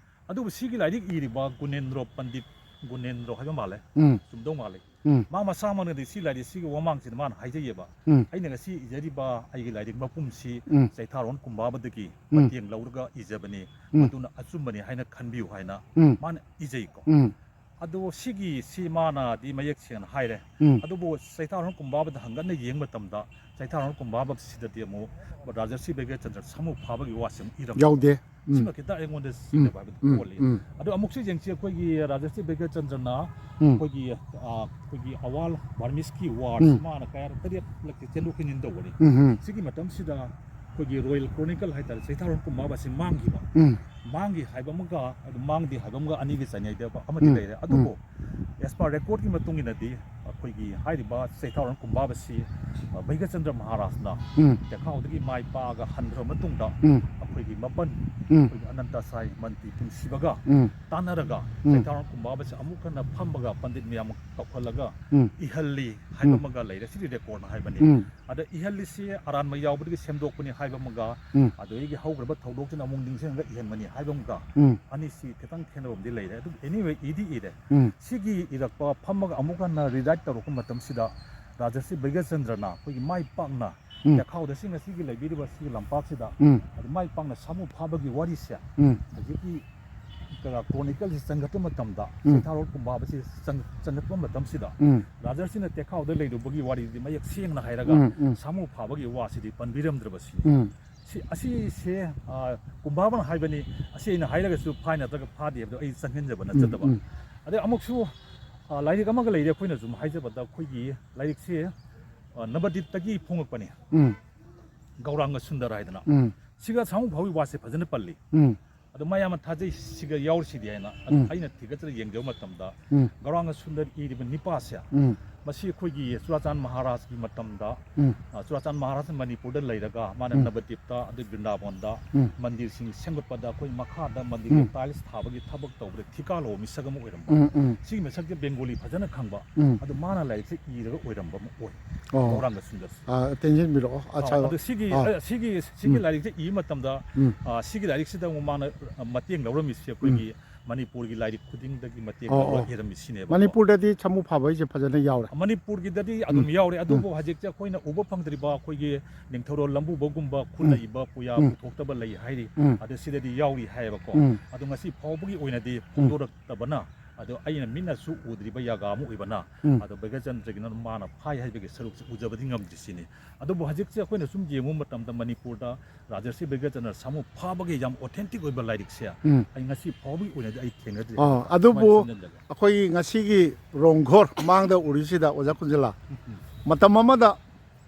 ꯑꯗꯨꯕꯨ ꯁꯤꯒꯤ ꯂꯥꯏꯔꯤꯛ ꯏꯔꯤꯕ ꯒꯨꯅꯦꯟꯗ꯭ꯔꯣ, ꯄꯟꯗꯤꯠ ꯒꯨꯅꯦꯟꯗ꯭ꯔꯣ ꯍꯥꯏꯕ ꯃꯥꯜꯂꯦ꯫ ꯎꯝ꯫ ꯆꯨꯝꯗꯧ ꯃꯥꯜꯂꯦ꯫ ꯎꯝ꯫ ꯃꯥ ꯃꯁꯥꯃꯛꯅꯗꯤ ꯁꯤ ꯂꯥꯏꯔꯤꯛꯁꯤꯒꯤ ꯋꯥꯃꯥꯡꯁꯤꯗ ꯃꯥꯅ ꯍꯥꯏꯖꯩꯌꯦꯕ, ꯎꯝ꯫ "ꯑꯩꯅ ꯉꯁꯤ ꯏꯖꯔꯤꯕ ꯑꯩꯒꯤ ꯂꯥꯏꯔꯤꯛ ꯃꯄꯨꯝꯁꯤ ꯎꯝ꯫ ꯆꯩꯊꯥꯔꯣꯟ ꯀꯨꯝꯕꯥꯕꯗꯒꯤ ꯎꯝ꯫ ꯃꯇꯦꯡ ꯂꯧꯔꯒ ꯏꯖꯕꯅꯤ, ꯎꯝ꯫ ꯃꯗꯨꯅ ꯑꯆꯨꯝꯕꯅꯤ ꯍꯥꯏꯅ ꯈꯟꯕꯤꯌꯨ" ꯍꯥꯏꯅ ꯎꯝ꯫ ꯃꯥꯅ ꯏꯖꯩꯀꯣ꯫ ꯎꯝ꯫ ꯑꯗꯣ ꯁꯤꯒꯤ, ꯁꯤ ꯃꯥꯅꯗꯤ ꯃꯌꯦꯛ ꯁꯦꯡꯅ ꯍꯥꯏꯔꯦ꯫ ꯎꯝ꯫ ꯑꯗꯨꯕꯨ ꯆꯩꯊꯥꯔꯣꯟ ꯀꯨꯝꯕꯥꯕꯗ ꯍꯪꯒꯠꯅ ꯌꯦꯡꯕ ꯃꯇꯝꯗ, ꯆꯩꯊꯥꯔꯣꯟ ꯀꯨꯝꯕꯥꯕꯁꯤꯗꯗꯤ ꯑꯃꯨꯛ ꯔꯥꯖꯔꯁꯤ ꯕꯩꯒꯆꯟꯗ꯭ꯔ ꯁꯥꯃꯨ ꯐꯥꯕꯒꯤ ꯋꯥꯁꯤ ꯑꯃꯨꯛ ꯏꯔꯝꯗꯦ꯫ ꯌꯥꯎꯗꯦ꯫ ꯎꯝ꯫ ꯁꯤꯃ ꯈꯤꯇ ꯑꯩꯉꯣꯟꯗ ꯎꯝ꯫ ꯆꯤꯡꯅꯕ ꯍꯥꯏꯕꯗꯨ ꯎꯝ꯫ ꯄꯣꯛꯍꯜꯂꯤ꯫ ꯎꯝ꯫ ꯑꯗꯣ ꯑꯃꯨꯛꯁꯨ ꯌꯦꯡꯁꯤ, ꯑꯩꯈꯣꯏꯒꯤ ꯔꯥꯖꯔꯁꯤ ꯕꯩꯒꯆꯟꯗ꯭ꯔꯅ ꯎꯝ꯫ ꯑꯩꯈꯣꯏꯒꯤ, ꯑ, ꯑꯩꯈꯣꯏꯒꯤ ꯑꯋꯥꯜ ꯕꯔꯃꯤꯁꯀꯤ ꯋꯥꯔꯁꯤ ꯎꯝ꯫ ꯃꯥꯅ ꯀꯌꯥꯔꯛ ꯇꯔꯦꯠꯂꯛꯇꯤ ꯆꯦꯟꯊꯣꯛ ꯆꯦꯟꯁꯤꯟ ꯇꯧꯕꯅꯤ꯫ ꯎꯝ, ꯎꯝ꯫ ꯁꯤꯒꯤ ꯃꯇꯝꯁꯤꯗ ꯑꯩꯈꯣꯏꯒꯤ ꯔꯣꯌꯦꯜ ꯀ꯭ꯔꯣꯅꯤꯀꯜ ꯍꯥꯏꯇꯥꯔꯦ, ꯆꯩꯊꯥꯔꯣꯟ ꯀꯨꯝꯕꯥꯕꯁꯤ ꯃꯥꯡꯈꯤꯕ꯫ ꯎꯝ꯫ ꯃꯥꯡꯈꯤ ꯍꯥꯏꯕ ꯑꯃꯒ, ꯑꯗꯨ ꯃꯥꯡꯗꯦ ꯍꯥꯏꯕ ꯑꯃꯒ ꯑꯅꯤꯒꯤ ꯆꯥꯡꯌꯦꯡꯗ ꯑꯃꯗꯤ ꯎꯝ꯫ ꯂꯩꯔꯦ꯫ ꯎꯝ꯫ ꯑꯗꯨꯕꯨ as per record ꯀꯤ ꯃꯇꯨꯡ ꯏꯟꯅꯗꯤ ꯑꯩꯈꯣꯏꯒꯤ ꯍꯥꯏꯔꯤꯕ ꯆꯩꯊꯥꯔꯣꯟ ꯀꯨꯝꯕꯥꯕꯁꯤ, ꯑ, ꯚꯩꯒꯆꯟꯗ꯭ꯔ ꯃꯍꯥꯔꯥꯖꯅ ꯎꯝ꯫ ꯇꯦꯈꯥꯎꯗꯒꯤ ꯃꯥꯏ ꯄꯥꯛꯑꯒ ꯍꯟꯈ꯭ꯔꯕ ꯃꯇꯨꯡꯗ ꯎꯝ꯫ ꯑꯩꯈꯣꯏ ꯑꯩꯈꯣꯏꯒꯤ ꯃꯥꯄꯟ, ꯎꯝ꯫ ꯑꯩꯈꯣꯏꯒꯤ ꯑꯅꯟꯇ ꯁꯥꯏ, ꯃꯟꯇꯤ ꯄꯨꯟꯁꯤꯕꯒ ꯎꯝ꯫ ꯇꯥꯟꯅꯔꯒ ꯎꯝ꯫ ꯆꯩꯊꯥꯔꯣꯜ ꯀꯨꯝꯕꯥꯕꯁꯦ ꯑꯃꯨꯛ ꯍꯟꯅ ꯐꯝꯃꯒ ꯄꯟꯗꯤꯠ ꯃꯌꯥꯝ ꯀꯧꯈꯠꯂꯒ ꯎꯝ꯫ ꯏꯍꯜꯂꯤ ꯍꯥꯏꯕ ꯎꯝ꯫ ꯑꯃꯒ ꯂꯩꯔꯦ꯫ ꯁꯤꯗꯤ ꯔꯦꯀꯣꯔꯠꯅ ꯍꯥꯏꯕꯅꯤ꯫ ꯎꯝ꯫ ꯑꯗ ꯏꯍꯜꯂꯤꯁꯤ ꯑꯔꯥꯟꯕ ꯌꯥꯎꯕꯗꯒꯤ ꯁꯦꯝꯗꯣꯛꯄꯅꯤ ꯍꯥꯏꯕ ꯑꯃꯒ, ꯎꯝ꯫ ꯑꯗꯨꯗꯒꯤ ꯍꯧꯈ꯭ꯔꯕ ꯊꯧꯗꯣꯛꯁꯤꯅ ꯑꯃꯨꯛ ꯅꯤꯡꯁꯤꯡꯉꯒ ꯏꯍꯟꯕꯅꯤ ꯍꯥꯏꯕ ꯑꯃꯒ, ꯎꯝ꯫ ꯑꯅꯤꯁꯤ ꯈꯤꯇꯪ ꯈꯦꯠꯅꯕ ꯑꯃꯗꯤ ꯂꯩꯔꯦ꯫ ꯑꯗꯨꯕꯨ anyway, ꯏꯗꯤ ꯏꯔꯦ꯫ ꯎꯝ꯫ ꯁꯤꯒꯤ ꯏꯔꯛꯄ ꯐꯝꯃꯒ ꯑꯃꯨꯛ ꯍꯟꯅ rewrite ꯇꯧꯔꯛꯄ ꯃꯇꯝꯁꯤꯗ ꯔꯥꯖꯔꯁꯤ ꯕꯩꯒꯆꯟꯗ꯭ꯔꯅ ꯑꯩꯈꯣꯏꯒꯤ ꯃꯥꯏ ꯄꯥꯛꯅ ꯎꯝ꯫ ꯇꯦꯈꯥꯎꯗ ꯁꯤ ꯉꯁꯤꯒꯤ ꯂꯩꯕꯤꯔꯤꯕ ꯁꯤꯒꯤ ꯂꯝꯄꯥꯛꯁꯤꯗ ꯎꯝ꯫ ꯑꯗꯨ ꯃꯥꯏ ꯄꯥꯛꯅ ꯁꯥꯃꯨ ꯐꯥꯕꯒꯤ ꯋꯥꯔꯤꯁꯦ ꯎꯝ꯫ ꯍꯧꯖꯤꯛꯀꯤ ꯀ꯭ꯔꯣꯅꯤꯀꯜꯁꯤ ꯆꯪꯒꯠꯄ ꯃꯇꯝꯗ, ꯎꯝ꯫ ꯆꯩꯊꯥꯔꯣꯜ ꯀꯨꯝꯕꯥꯕꯁꯤ ꯆꯪ-, ꯆꯪꯒꯠꯄ ꯃꯇꯝꯁꯤꯗ ꯎꯝ꯫ ꯔꯥꯖꯔꯁꯤꯅ ꯇꯦꯈꯥꯎꯗ ꯂꯩꯔꯨꯕꯒꯤ ꯋꯥꯔꯤꯗꯤ ꯃꯌꯦꯛ ꯁꯦꯡꯅ ꯍꯥꯏꯔꯒ ꯎꯝ, ꯎꯝ꯫ ꯁꯥꯃꯨ ꯐꯥꯕꯒꯤ ꯋꯥꯁꯤꯗꯤ ꯄꯟꯕꯤꯔꯝꯗ꯭ꯔꯕꯁꯤꯅꯤ꯫ ꯎꯝ꯫ ꯁꯤ, ꯑꯁꯤꯁꯦ, ꯑ, ꯀꯨꯝꯕꯥꯕꯅ ꯍꯥꯏꯕꯅꯤ, ꯑꯁꯤ ꯑꯩꯅ ꯍꯥꯏꯔꯒꯁꯨ ꯐꯥꯏ ꯅꯠꯇ꯭ꯔꯒ ꯐꯥꯗꯦ ꯍꯥꯏꯕꯗꯣ ꯑꯩ ꯆꯪꯍꯟꯖꯕ ꯎꯝ, ꯅꯠꯆꯗꯕ꯫ ꯎꯝ꯫ ꯑꯗꯩ ꯑꯃꯨꯛꯁꯨ, ꯑ, ꯂꯥꯏꯔꯤꯛ ꯑꯃꯒ ꯂꯩꯔꯦ, ꯑꯩꯈꯣꯏꯅ ꯁꯨꯝ ꯍꯥꯏꯖꯕꯗ ꯑꯩꯈꯣꯏꯒꯤ ꯂꯥꯏꯔꯤꯛꯁꯤ, ꯑ, ꯅꯕꯗꯤꯞꯇꯒꯤ ꯐꯣꯡꯉꯛꯄꯅꯤ꯫ ꯎꯝ꯫ ꯒꯧꯔꯥꯡꯒ ꯁꯨꯟꯗꯔ ꯍꯥꯏꯗꯅ꯫ ꯎꯝ꯫ ꯁꯤꯒ ꯁꯥꯃꯨ ꯐꯥꯕꯒꯤ ꯋꯥꯁꯦ ꯐꯖꯅ ꯄꯜꯂꯤ꯫ ꯎꯝ꯫ ꯑꯗꯣ ꯃꯌꯥꯝꯅ ꯊꯥꯖꯩ ꯁꯤꯒ ꯌꯥꯎꯔꯤꯁꯤꯗꯤ ꯍꯥꯏꯅ꯫ ꯑꯗꯣ ꯎꯝ꯫ ꯑꯩꯅ ꯊꯤꯒꯠꯆꯔ ꯌꯦꯡꯖꯕ ꯃꯇꯝꯗ ꯎꯝ꯫ ꯒꯧꯔꯥꯡꯒ ꯁꯨꯟꯗꯔ ꯏꯔꯤꯕ ꯅꯤꯄꯥꯁꯦ ꯎꯝ꯫ ꯃꯁꯤ ꯑꯩꯈꯣꯏꯒꯤ ꯆꯨꯔꯥꯆꯥꯟ ꯃꯍꯥꯔꯥꯖꯀꯤ ꯃꯇꯝꯗ, ꯎꯝ꯫ ꯑ, ꯆꯨꯔꯥꯆꯥꯟ ꯃꯍꯥꯔꯥꯖ ꯃꯅꯤꯄꯨꯔꯗ ꯂꯩꯔꯒ ꯃꯥꯅ ꯎꯝ꯫ ꯅꯕꯗꯤꯞꯇ ꯑꯗꯩ ꯕ꯭ꯔꯤꯟꯗꯥꯕꯣꯟꯗ ꯎꯝ꯫ ꯃꯟꯗꯤꯔꯁꯤꯡ ꯁꯦꯝꯒꯠꯄꯗ ꯑꯩꯈꯣꯏ ꯃꯈꯥꯗ ꯃꯟꯗꯤꯔꯒꯤ ꯎꯝ꯫ ꯇꯥꯏꯜꯁ ꯊꯥꯕꯒꯤ ꯊꯕꯛ ꯇꯧꯕꯗ ꯊꯤꯀꯥ ꯂꯧꯕ ꯃꯤꯁꯛ ꯑꯃ ꯑꯣꯏꯔꯝꯕ꯫ ꯎꯝ, ꯎꯝ꯫ ꯁꯤꯒꯤ ꯃꯤꯁꯛꯁꯦ ꯕꯦꯡꯒꯣꯂꯤ ꯐꯖꯅ ꯈꯪꯕ, ꯎꯝ꯫ ꯑꯗꯨ ꯃꯥꯅ ꯂꯥꯏꯔꯤꯛꯁꯦ ꯏꯔꯒ ꯑꯣꯏꯔꯝꯕ ꯑꯃ ꯑꯣꯏ꯫ ꯑꯣ꯫ ꯒꯧꯔꯥꯡꯒ ꯁꯨꯟꯗꯔꯁꯦ꯫ ꯑ, ꯇꯦꯟꯁꯤꯟꯕꯤꯔꯛꯑꯣ꯫ ꯑ, ꯑꯠꯁꯥ꯫ ꯑꯗꯣ ꯁꯤꯒꯤ, ꯑ꯫ ꯑ, ꯁꯤꯒꯤ, ꯁꯤꯒꯤ ꯎꯝ꯫ ꯂꯥꯏꯔꯤꯛꯁꯦ ꯏꯕ ꯃꯇꯝꯗ, ꯎꯝ꯫ ꯑ, ꯁꯤꯒꯤ ꯂꯥꯏꯔꯤꯛꯁꯤꯗ ꯑꯃꯨꯛ ꯃꯥꯅ, ꯑ, ꯃꯇꯦꯡ ꯂꯧꯔꯝꯃꯤꯁꯦ ꯎꯝ꯫ ꯑꯩꯈꯣꯏꯒꯤ ꯃꯅꯤꯄꯨꯔꯒꯤ ꯂꯥꯏꯔꯤꯛ ꯈꯨꯗꯤꯡꯗꯒꯤ ꯃꯇꯦꯡ ꯑꯣ, ꯂꯧꯔ ꯑꯣ꯫ ꯏꯔꯝꯃꯤꯁꯤꯅꯦꯕꯀꯣ꯫ ꯃꯅꯤꯄꯨꯔꯗꯗꯤ ꯁꯥꯃꯨ ꯐꯥꯕ ꯍꯥꯏꯁꯦ ꯐꯖꯅ ꯌꯥꯎꯔꯦ꯫ ꯃꯅꯤꯄꯨꯔꯒꯤꯗꯗꯤ ꯑꯗꯨꯝ ꯎꯝ꯫ ꯌꯥꯎꯔꯦ, ꯑꯗꯨꯕꯨ ꯎꯝ꯫ ꯍꯧꯖꯤꯛꯁꯦ ꯑꯩꯈꯣꯏꯅ ꯎꯕ ꯐꯪꯗ꯭ꯔꯤꯕ ꯑꯩꯈꯣꯏꯒꯤ ꯅꯤꯡꯊꯧꯔꯣꯜ ꯂꯝꯕꯨꯕꯒꯨꯝꯕ ꯎꯝ꯫ ꯈꯨꯠꯅ ꯏꯕ ꯄꯨꯌꯥ ꯎꯝ꯫ ꯄꯨꯊꯣꯛꯇꯕ ꯂꯩ ꯍꯥꯏꯔꯤ, ꯎꯝ꯫ ꯑꯗ ꯁꯤꯗꯗꯤ ꯌꯥꯎꯔꯤ ꯍꯥꯏꯌꯦꯕꯀꯣ꯫ ꯎꯝ꯫ ꯑꯗꯣ ꯉꯁꯤ ꯐꯥꯎꯕꯒꯤ ꯑꯣꯏꯅꯗꯤ ꯎꯝ꯫ ꯐꯣꯡꯗꯣꯔꯛꯇꯕꯅ ꯑꯗꯣ ꯑꯩꯅ ꯃꯤꯠꯅꯁꯨ ꯎꯗ꯭ꯔꯤꯕ ꯌꯥꯒꯥ ꯑꯃ ꯑꯣꯏꯕꯅ, ꯎꯝ꯫ ꯑꯗꯣ ꯕꯩꯒꯆꯟꯗ꯭ꯔꯒꯤꯅ ꯃꯥꯅ ꯐꯥꯏ ꯍꯥꯏꯕꯒꯤ ꯁꯔꯨꯛꯁꯦ ꯎꯖꯕꯗꯤ ꯉꯝꯗ꯭ꯔꯤꯁꯤꯅꯤ꯫ ꯑꯗꯨꯕꯨ ꯍꯧꯖꯤꯛꯁꯦ ꯑꯩꯈꯣꯏꯅ ꯁꯨꯝ ꯌꯦꯡꯕ ꯃꯇꯝꯗ ꯃꯅꯤꯄꯨꯔꯗ ꯔꯥꯖꯔꯁꯤ ꯕꯩꯒꯆꯟꯗ꯭ꯔ ꯁꯥꯃꯨ ꯐꯥꯕꯒꯤ ꯌꯥꯝ authentic ꯑꯣꯏꯕ ꯂꯥꯏꯔꯤꯛꯁꯦ ꯎꯝ꯫ ꯑꯩ ꯉꯁꯤ ꯐꯥꯎꯕꯒꯤ ꯑꯣꯏꯅꯗꯤ ꯑꯩ ꯊꯦꯡꯅꯗ꯭ꯔꯤ꯫ ꯑꯥ, ꯑꯗꯨꯕꯨ ꯁꯨꯃꯥꯏꯅ ꯁꯝꯖꯜꯂꯒꯦ꯫ ꯑꯩꯈꯣꯏꯒꯤ ꯉꯁꯤꯒꯤ ꯔꯣꯡ ꯘꯣꯔ ꯃꯥꯡꯗ ꯎꯔꯤꯁꯤꯗ, ꯑꯣꯖꯥ ꯀꯨꯟꯖꯂꯥ, ꯎꯝ, ꯎꯝ꯫ ꯃꯇꯝ ꯑꯃꯗ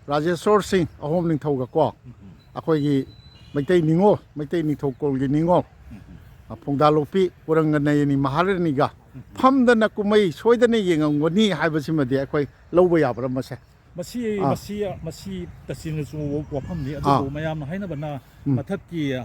ꯔꯥꯖꯦꯁꯣꯔ ꯁꯤꯡ ꯑꯍꯣꯝ ꯅꯤꯡꯊꯧꯒ ꯀꯣ, ꯎꯝ, ꯎꯝ꯫ ꯑꯩꯈꯣꯏꯒꯤ ꯃꯩꯇꯩ ꯅꯤꯉꯣꯜ, ꯃꯩꯇꯩ ꯅꯤꯡꯊꯧ ꯀꯣꯜꯒꯤ ꯅꯤꯉꯣꯜ, ꯎꯝ, ꯎꯝ꯫ ꯐꯨꯡꯗꯥꯂꯣꯛꯄꯤ ꯀꯨꯔꯪꯒ ꯅꯌꯅꯤ ꯃꯍꯥꯔꯥꯅꯤꯒ ꯎꯝ, ꯎꯝ꯫ ꯐꯝꯗꯅ ꯀꯨꯝꯍꯩ ꯁꯣꯏꯗꯅ ꯌꯦꯡꯉꯝꯒꯅꯤ ꯍꯥꯏꯕꯁꯤꯃꯗꯤ ꯑꯩꯈꯣꯏ ꯂꯧꯕ ꯌꯥꯕ꯭ꯔꯥ ꯃꯁꯦ? ꯃꯁꯤ, ꯑꯥ꯫ ꯃꯁꯤ, ꯃꯁꯤ ꯇꯁꯦꯡꯅ ꯆꯨꯝꯕ ꯋꯥꯐꯝꯅꯤ꯫ ꯑꯥ꯫ ꯑꯗꯨꯕꯨ ꯃꯌꯥꯝꯅ ꯍꯥꯏꯅꯕꯅ ꯎꯝ꯫ ꯃꯊꯛꯀꯤ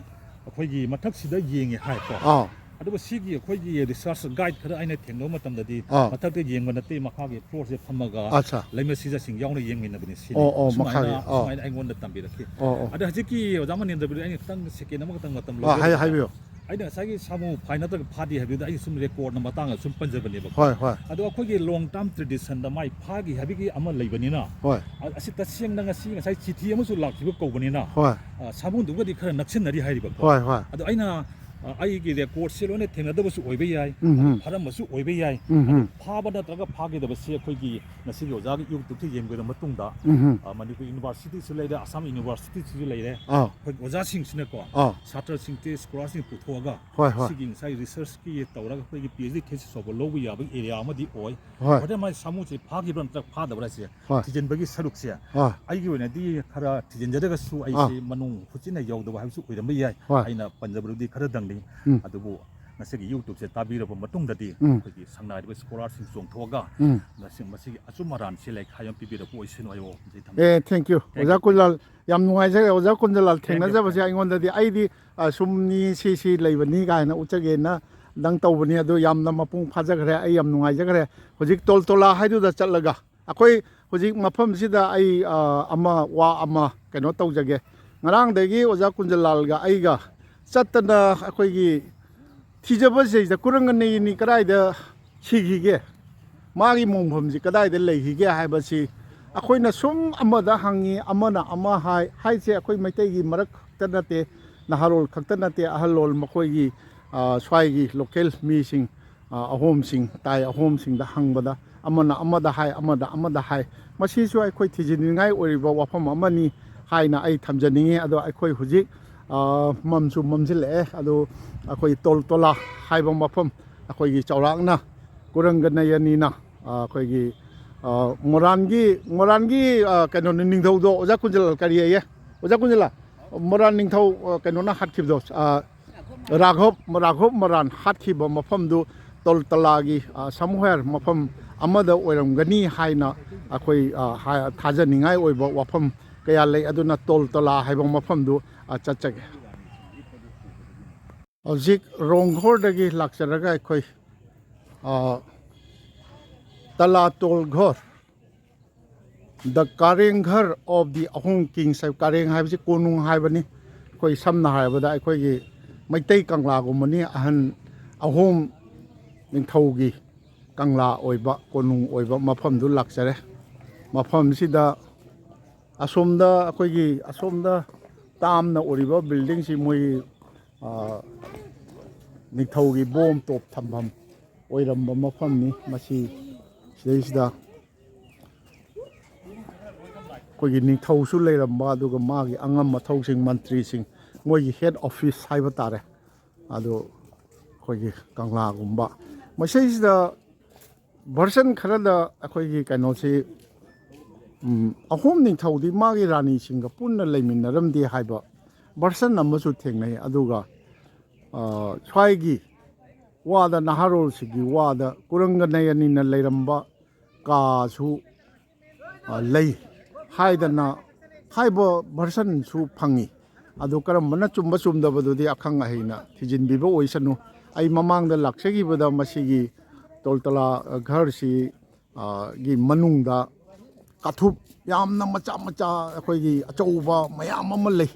ꯑꯩꯈꯣꯏꯒꯤ ꯃꯊꯛꯁꯤꯗ ꯌꯦꯡꯉꯦ ꯍꯥꯏꯀꯣ꯫ ꯑꯥ ꯑꯗꯨꯒ ꯁꯤꯒꯤ ꯑꯩꯈꯣꯏꯒꯤ ꯔꯤꯁꯔꯁ ꯒꯥꯏꯗ ꯈꯔ ꯑꯩꯅ ꯊꯦꯡꯅꯕ ꯃꯇꯝꯗꯗꯤ ꯑꯥ꯫ ꯃꯊꯛꯇ ꯌꯦꯡꯕ ꯅꯠꯇꯦ, ꯃꯈꯥꯒꯤ ꯐ꯭ꯂꯣꯔꯁꯦ ꯐꯝꯃꯒ ꯑꯠꯆꯥ꯫ ꯂꯩꯃꯁꯤꯗꯁꯤꯡ ꯌꯥꯎꯅ ꯌꯦꯡꯃꯤꯟꯅꯕꯅꯤ ꯁꯤꯅꯤ꯫ ꯑꯣ, ꯑꯣ, ꯑꯁꯨꯃꯥꯏꯅ ꯃꯈꯥꯒꯤ, ꯑꯣ꯫ ꯑꯁꯨꯃꯥꯏꯅ ꯑꯩꯉꯣꯟꯗ ꯇꯝꯕꯤꯔꯛꯈꯤ꯫ ꯑꯣ, ꯑꯣ꯫ ꯑꯗ ꯍꯧꯖꯤꯛꯀꯤ ꯑꯣꯖꯥ ꯃꯅꯦꯟꯗ꯭ꯔꯕꯤꯗ ꯑꯩꯅ ꯈꯤꯇꯪ ꯁꯦꯀꯦꯟ ꯑꯃꯈꯛꯇꯪ ꯃꯇꯝ ꯑꯥ, ꯍꯥꯏ-, ꯂꯧꯖꯒꯦ꯫ ꯍꯥꯏꯕꯤꯌꯨ꯫ ꯑꯩꯅ ꯉꯁꯥꯏꯒꯤ ꯁꯥꯃꯨ ꯐꯥꯏ ꯅꯠꯇ꯭ꯔꯒ ꯐꯥꯗꯦ ꯍꯥꯏꯕꯗꯨꯗ ꯑꯩꯅ ꯁꯨꯝ ꯔꯦꯀꯣꯔꯗꯅ ꯃꯇꯥꯡꯗ ꯁꯨꯝ ꯄꯟꯖꯕꯅꯦꯕꯀꯣ꯫ ꯍꯣꯏ, ꯍꯣꯏ꯫ ꯑꯗꯣ ꯑꯩꯈꯣꯏꯒꯤ ꯂꯣꯡ ꯇꯥꯔꯝ ꯇ꯭ꯔꯦꯗꯤꯁꯟꯗ ꯃꯥꯏ ꯐꯥꯈꯤ ꯍꯥꯏꯕꯒꯤ ꯑꯃ ꯂꯩꯕꯅꯤꯅ, ꯍꯣꯏ꯫ ꯑ-, ꯑꯁꯤ ꯇꯁꯦꯡꯅ ꯉꯁꯤ ꯉꯁꯥꯏ ꯆꯤꯊꯤ ꯑꯃꯁꯨ ꯂꯥꯛꯈꯤꯕ ꯀꯧꯕꯅꯤꯅ, ꯍꯣꯏ꯫ ꯑ, ꯁꯥꯃꯨꯗꯨꯒꯗꯤ ꯈꯔ ꯅꯛꯁꯤꯟꯅꯔꯤ ꯍꯥꯏꯔꯤꯕꯀꯣ꯫ ꯍꯣꯏ, ꯍꯣꯏ꯫ ꯑꯗꯣ ꯑꯩꯅ, ꯑ, ꯑꯩꯒꯤ ꯔꯦꯀꯣꯔꯗꯁꯦ ꯂꯣꯏꯅ ꯊꯦꯡꯅꯗꯕꯁꯨ ꯑꯣꯏꯕ ꯌꯥꯏ, ꯎꯝ, ꯎꯝ꯫ ꯐꯥꯔꯝꯕꯁꯨ ꯑꯣꯏꯕ ꯌꯥꯏ꯫ ꯎꯝ, ꯎꯝ꯫ ꯐꯥꯕ ꯅꯠꯇ꯭ꯔꯒ ꯐꯥꯈꯤꯗꯕꯁꯦ ꯑꯩꯈꯣꯏꯒꯤ ꯉꯁꯤꯒꯤ ꯑꯣꯖꯥꯒꯤ ꯌꯨꯇ꯭ꯌꯨꯕꯇ ꯌꯦꯡꯕꯤꯔ ꯃꯇꯨꯡꯗ, ꯎꯝ, ꯎꯝ꯫ ꯑ, ꯃꯅꯤꯄꯨꯔ ꯌꯨꯅꯤꯚꯔꯁꯤꯇꯤꯁꯨ ꯂꯩꯔꯦ, ꯑꯁꯥꯝ ꯌꯨꯅꯤꯚꯔꯁꯤꯇꯤꯁꯨ ꯂꯩꯔꯦ꯫ ꯑꯥ꯫ ꯑꯩꯈꯣꯏ ꯑꯣꯖꯥꯁꯤꯡꯁꯤꯅꯀꯣ, ꯑꯥ꯫ ꯁꯥꯇ꯭ꯔꯁꯤꯡꯁꯦ, ꯁ꯭ꯀꯣꯂꯥꯔꯁꯤꯡ ꯄꯨꯊꯣꯛꯑꯒ ꯍꯣꯏ, ꯍꯣꯏ꯫ ꯁꯤꯒꯤ ꯉꯁꯥꯏ ꯔꯤꯁꯔꯁꯀꯤ ꯇꯧꯔꯒ ꯑꯩꯈꯣꯏꯒꯤ ꯄꯤ ꯑꯩꯆ ꯗꯤ ꯊꯦꯁꯤꯁ ꯐꯥꯎꯕ ꯂꯧꯕ ꯌꯥꯕꯒꯤ ꯑꯦꯔꯤꯌꯥ ꯑꯃꯗꯤ ꯑꯣꯏ꯫ ꯍꯣꯏ꯫ ꯍꯣꯔꯦꯟ ꯃꯥꯏ ꯁꯥꯃꯨꯁꯦ ꯐꯥꯈꯤꯕ꯭ꯔꯥ ꯅꯠꯇ꯭ꯔꯒ ꯐꯥꯗꯕ꯭ꯔꯥ ꯍꯥꯏꯁꯦ ꯍꯣꯏ꯫ ꯊꯤꯖꯤꯟꯕꯒꯤ ꯁꯔꯨꯛꯁꯦ ꯍꯣꯏ꯫ ꯑꯩꯒꯤ ꯑꯣꯏꯅꯗꯤ ꯈꯔ ꯊꯤꯖꯤꯟꯖꯔꯒꯁꯨ ꯑꯩꯁꯦ ꯃꯅꯨꯡ ꯍꯨꯠꯆꯤꯟꯅ ꯌꯧꯗꯕ ꯍꯥꯏꯕꯁꯨ ꯑꯣꯏꯔꯝꯕ ꯌꯥꯏ꯫ ꯍꯣꯏ꯫ ꯑꯩꯅ ꯄꯟꯖꯕꯗꯨꯗꯤ ꯈꯔꯗꯪꯅꯤ꯫ ꯎꯝ꯫ ꯑꯗꯨꯕꯨ ꯉꯁꯤꯒꯤ ꯌꯨꯇ꯭ꯌꯨꯕꯁꯦ ꯇꯥꯕꯤꯔꯕ ꯃꯇꯨꯡꯗꯗꯤ ꯎꯝ꯫ ꯑꯩꯈꯣꯏꯒꯤ ꯁꯪꯅꯥꯏꯔꯤꯕ ꯁ꯭ꯀꯣꯂꯥꯔꯁꯤꯡ ꯆꯣꯡꯊꯣꯛꯑꯒ ꯎꯝ꯫ ꯉꯁꯤ ꯃꯁꯤꯒꯤ ꯑꯆꯨꯝ ꯑꯔꯥꯟꯁꯦ ꯂꯩꯈꯥꯏ ꯑꯃ ꯄꯤꯕꯤꯔꯛꯄ ꯑꯣꯏꯁꯅꯨ꯫ ꯑꯩ ꯋꯥꯐꯝꯁꯦ ꯊꯝꯖꯒꯦ꯫ ꯑꯦ, thank you꯫ ꯑꯣꯖꯥ ꯀꯨꯟꯖꯂꯥꯜ, ꯌꯥꯝ ꯅꯨꯡꯉꯥꯏꯖꯔꯦ꯫ ꯑꯣꯖꯥ ꯀꯨꯟꯖꯂꯥꯜ ꯊꯦꯡꯅꯖꯕꯁꯦ ꯑꯩꯉꯣꯟꯗꯗꯤ, ꯑꯩꯗꯤ, ꯑ, ꯁꯨꯝ ꯃꯤ ꯁꯤ ꯁꯤ ꯂꯩꯕꯅꯤ ꯀꯥꯏꯅ ꯎꯠꯆꯒꯦꯅ ꯗꯪ ꯇꯧꯕꯅꯤ꯫ ꯑꯗꯨ ꯌꯥꯝꯅ ꯃꯄꯨꯡ ꯐꯥꯖꯈ꯭ꯔꯦ꯫ ꯑꯩ ꯌꯥꯝ ꯅꯨꯡꯉꯥꯏꯖꯈ꯭ꯔꯦ꯫ ꯍꯧꯖꯤꯛ ꯇꯣꯜ ꯇꯣꯂꯥ ꯍꯥꯏꯗꯨꯗ ꯆꯠꯂꯒ ꯑꯩꯈꯣꯏ ꯍꯧꯖꯤꯛ ꯃꯐꯝꯁꯤꯗ ꯑꯩ, ꯑ, ꯑꯃ, ꯋꯥ ꯑꯃ ꯀꯩꯅꯣ ꯇꯧꯖꯒꯦ꯫ ꯉꯔꯥꯡꯗꯒꯤ ꯑꯣꯖꯥ ꯀꯨꯟꯖꯂꯥꯜꯒ ꯑꯩꯒ ꯆꯠꯇꯅ ꯑꯩꯈꯣꯏꯒꯤ ꯊꯤꯖꯕꯁꯤꯗꯩꯗ ꯀꯨꯔꯪꯒꯅꯌꯤꯅꯤ ꯀꯗꯥꯏꯗ ꯁꯤꯈꯤꯒꯦ, ꯃꯥꯒꯤ ꯃꯣꯡꯐꯝꯁꯤ ꯀꯗꯥꯏꯗ ꯂꯩꯈꯤꯒꯦ ꯍꯥꯏꯕꯁꯤ ꯑꯩꯈꯣꯏꯅ ꯁꯨꯝ ꯑꯃꯗ ꯍꯪꯉꯤ, ꯑꯃꯅ ꯑꯃ ꯍꯥꯏ, ꯍꯥꯏꯁꯦ ꯑꯩꯈꯣꯏ ꯃꯩꯇꯩꯒꯤ ꯃꯔꯛ ꯈꯛꯇ ꯅꯠꯇꯦ, ꯅꯍꯥꯔꯣꯜ ꯈꯛꯇ ꯅꯠꯇꯦ, ꯑꯍꯜꯂꯣꯜ ꯃꯈꯣꯏꯒꯤ, ꯑ, ꯁ꯭ꯋꯥꯏꯒꯤ ꯂꯣꯀꯦꯜ ꯃꯤꯁꯤꯡ, ꯑ, ꯑꯍꯣꯝꯁꯤꯡ, ꯇꯥꯏ ꯑꯍꯣꯝꯁꯤꯡꯗ ꯍꯪꯕꯗ ꯑꯃꯅ ꯑꯃꯗ ꯍꯥꯏ, ꯑꯃꯗ ꯑꯃꯗ ꯍꯥꯏ꯫ ꯃꯁꯤꯁꯨ ꯑꯩꯈꯣꯏ ꯊꯤꯖꯤꯟꯅꯤꯡꯉꯥꯏ ꯑꯣꯏꯔꯤꯕ ꯋꯥꯐꯝ ꯑꯃꯅꯤ ꯍꯥꯏꯅ ꯑꯩ ꯊꯝꯖꯅꯤꯡꯉꯤ꯫ ꯑꯗꯣ ꯑꯩꯈꯣꯏ ꯍꯧꯖꯤꯛ, ꯑ, ꯃꯝꯁꯨ ꯃꯝꯁꯤꯜꯂꯛꯑꯦ꯫ ꯑꯗꯣ ꯑꯩꯈꯣꯏ ꯇꯣꯜ ꯇꯣꯂꯥ ꯍꯥꯏꯕ ꯃꯐꯝ, ꯑꯩꯈꯣꯏꯒꯤ ꯆꯥꯎꯔꯥꯛꯅ ꯀꯨꯔꯪꯒꯅꯌꯅꯤꯅ, ꯑ, ꯑꯩꯈꯣꯏꯒꯤ, ꯑ, ꯃꯣꯔꯥꯟꯒꯤ, ꯃꯣꯔꯥꯟꯒꯤ, ꯑ, ꯀꯩꯅꯣꯅꯤ, ꯅꯤꯡꯊꯧꯗꯣ, ꯑꯣꯖꯥ ꯀꯨꯟꯖꯂꯥꯜ, ꯀꯔꯤ ꯍꯥꯏꯌꯦ? ꯑꯣꯖꯥ ꯀꯨꯟꯖꯂꯥꯜ, ꯃꯣꯔꯥꯟ ꯅꯤꯡꯊꯧ, ꯑ, ꯀꯩꯅꯣꯅ ꯍꯥꯠꯈꯤꯕꯗꯣ, ꯑ, ꯔꯥꯘꯕ, ꯔꯥꯘꯕ ꯃꯣꯔꯥꯟ ꯍꯥꯠꯈꯤꯕ ꯃꯐꯝꯗꯨ ꯇꯣꯜ ꯇꯂꯥꯒꯤ, ꯑ, somewhere ꯃꯐꯝ ꯑꯃꯗ ꯑꯣꯏꯔꯝꯒꯅꯤ ꯍꯥꯏꯅ ꯑꯩꯈꯣꯏ, ꯑ, ꯍꯥ-, ꯊꯥꯖꯅꯤꯡꯉꯥꯏ ꯑꯣꯏꯕ ꯋꯥꯐꯝ ꯀꯌꯥ ꯂꯩ꯫ ꯑꯗꯨꯅ ꯇꯣꯜ ꯇꯂꯥ ꯍꯥꯏꯕ ꯃꯐꯝꯗꯨ, ꯑ, ꯆꯠꯆꯒꯦ꯫ ꯍꯧꯖꯤꯛ ꯔꯣꯡꯘꯣꯔꯗꯒꯤ ꯂꯥꯛꯆꯔꯒ ꯑꯩꯈꯣꯏ, ꯑ, ꯇꯂꯥꯇꯣꯜ ꯘꯣꯔ, the ꯀꯥꯔꯦꯡ Ghar of the ꯑꯍꯣꯝ kings ꯍꯥꯏꯕ, ꯀꯥꯔꯦꯡ ꯍꯥꯏꯕꯁꯤ ꯀꯣꯅꯨꯡ ꯍꯥꯏꯕꯅꯤ꯫ ꯑꯩꯈꯣꯏ ꯁꯝꯅ ꯍꯥꯏꯔꯕꯗ ꯑꯩꯈꯣꯏꯒꯤ ꯃꯩꯇꯩ ꯀꯪꯂꯥꯒꯨꯝꯕꯅꯤ, ꯑꯍꯟ ꯑꯍꯣꯝ ꯅꯤꯡꯊꯧꯒꯤ ꯀꯪꯂꯥ ꯑꯣꯏꯕ, ꯀꯣꯅꯨꯡ ꯑꯣꯏꯕ ꯃꯐꯝꯗꯨ ꯂꯥꯛꯆꯔꯦ꯫ ꯃꯐꯝꯁꯤꯗ ꯑꯁꯣꯝꯗ, ꯑꯩꯈꯣꯏꯒꯤ ꯑꯁꯣꯝꯗ ꯇꯥꯝꯅ ꯎꯔꯤꯕ ꯕꯤꯜꯗꯤꯡꯁꯤ ꯃꯣꯏꯒꯤ, ꯑ, ꯅꯤꯡꯊꯧꯒꯤ ꯕꯣꯝ ꯇꯣꯞ ꯊꯝꯐꯝ ꯑꯣꯏꯔꯝꯕ ꯃꯐꯝꯅꯤ꯫ ꯃꯁꯤ ꯁꯤꯗꯩꯁꯤꯗ ꯑꯩꯈꯣꯏꯒꯤ ꯅꯤꯡꯊꯧꯁꯨ ꯂꯩꯔꯝꯕ, ꯑꯗꯨꯒ ꯃꯥꯒꯤ ꯑꯉꯝ ꯑꯊꯧꯁꯤꯡ, ꯃꯟꯇ꯭ꯔꯤꯁꯤꯡ, ꯃꯣꯏꯒꯤ ꯍꯦꯗ ꯑꯣꯐꯤꯁ ꯍꯥꯏꯕ ꯇꯥꯔꯦ꯫ ꯑꯗꯨ ꯑꯩꯈꯣꯏꯒꯤ ꯀꯪꯂꯥꯒꯨꯝꯕ, ꯃꯁꯤꯁꯤꯗ ꯚꯔꯁꯟ ꯈꯔꯗ ꯑꯩꯈꯣꯏꯒꯤ ꯀꯩꯅꯣꯁꯤ, ꯎꯝ, ꯑꯍꯣꯝ ꯅꯤꯡꯊꯧꯗꯤ ꯃꯥꯒꯤ ꯔꯥꯅꯤꯁꯤꯡꯒ ꯄꯨꯟꯅ ꯂꯩꯃꯤꯟꯅꯔꯝꯗꯦ ꯍꯥꯏꯕ ꯚꯔꯁꯟ ꯑꯃꯁꯨ ꯊꯦꯡꯅꯩ꯫ ꯑꯗꯨꯒ, ꯑ, ꯁ꯭ꯋꯥꯏꯒꯤ ꯋꯥꯗ, ꯅꯍꯥꯔꯣꯜꯁꯤꯒꯤ ꯋꯥꯗ ꯀꯨꯔꯪꯒ ꯅꯌꯅꯤꯅ ꯂꯩꯔꯝꯕ ꯀꯥꯁꯨ, ꯑ, ꯂꯩ ꯍꯥꯏꯗꯅ ꯍꯥꯏꯕ ꯚꯔꯁꯟꯁꯨ ꯐꯪꯉꯤ꯫ ꯑꯗꯨ ꯀꯔꯝꯕꯅ ꯆꯨꯝꯕ ꯆꯨꯝꯗꯕꯗꯨꯗꯤ ꯑꯈꯪ ꯑꯍꯩꯅ ꯊꯤꯖꯤꯟꯕꯤꯕ ꯑꯣꯏꯁꯅꯨ꯫ ꯑꯩ ꯃꯃꯥꯡꯗ ꯂꯥꯛꯆꯈꯤꯕꯗ ꯃꯁꯤꯒꯤ ꯇꯣꯜꯇꯂꯥ ꯘꯔꯁꯤ, ꯑ, ꯒꯤ ꯃꯅꯨꯡꯗ ꯀꯥꯊꯨꯞ ꯌꯥꯝꯅ ꯃꯆꯥ ꯃꯆꯥ, ꯑꯩꯈꯣꯏꯒꯤ ꯑꯆꯧꯕ ꯃꯌꯥꯝ ꯑꯃ ꯂꯩ꯫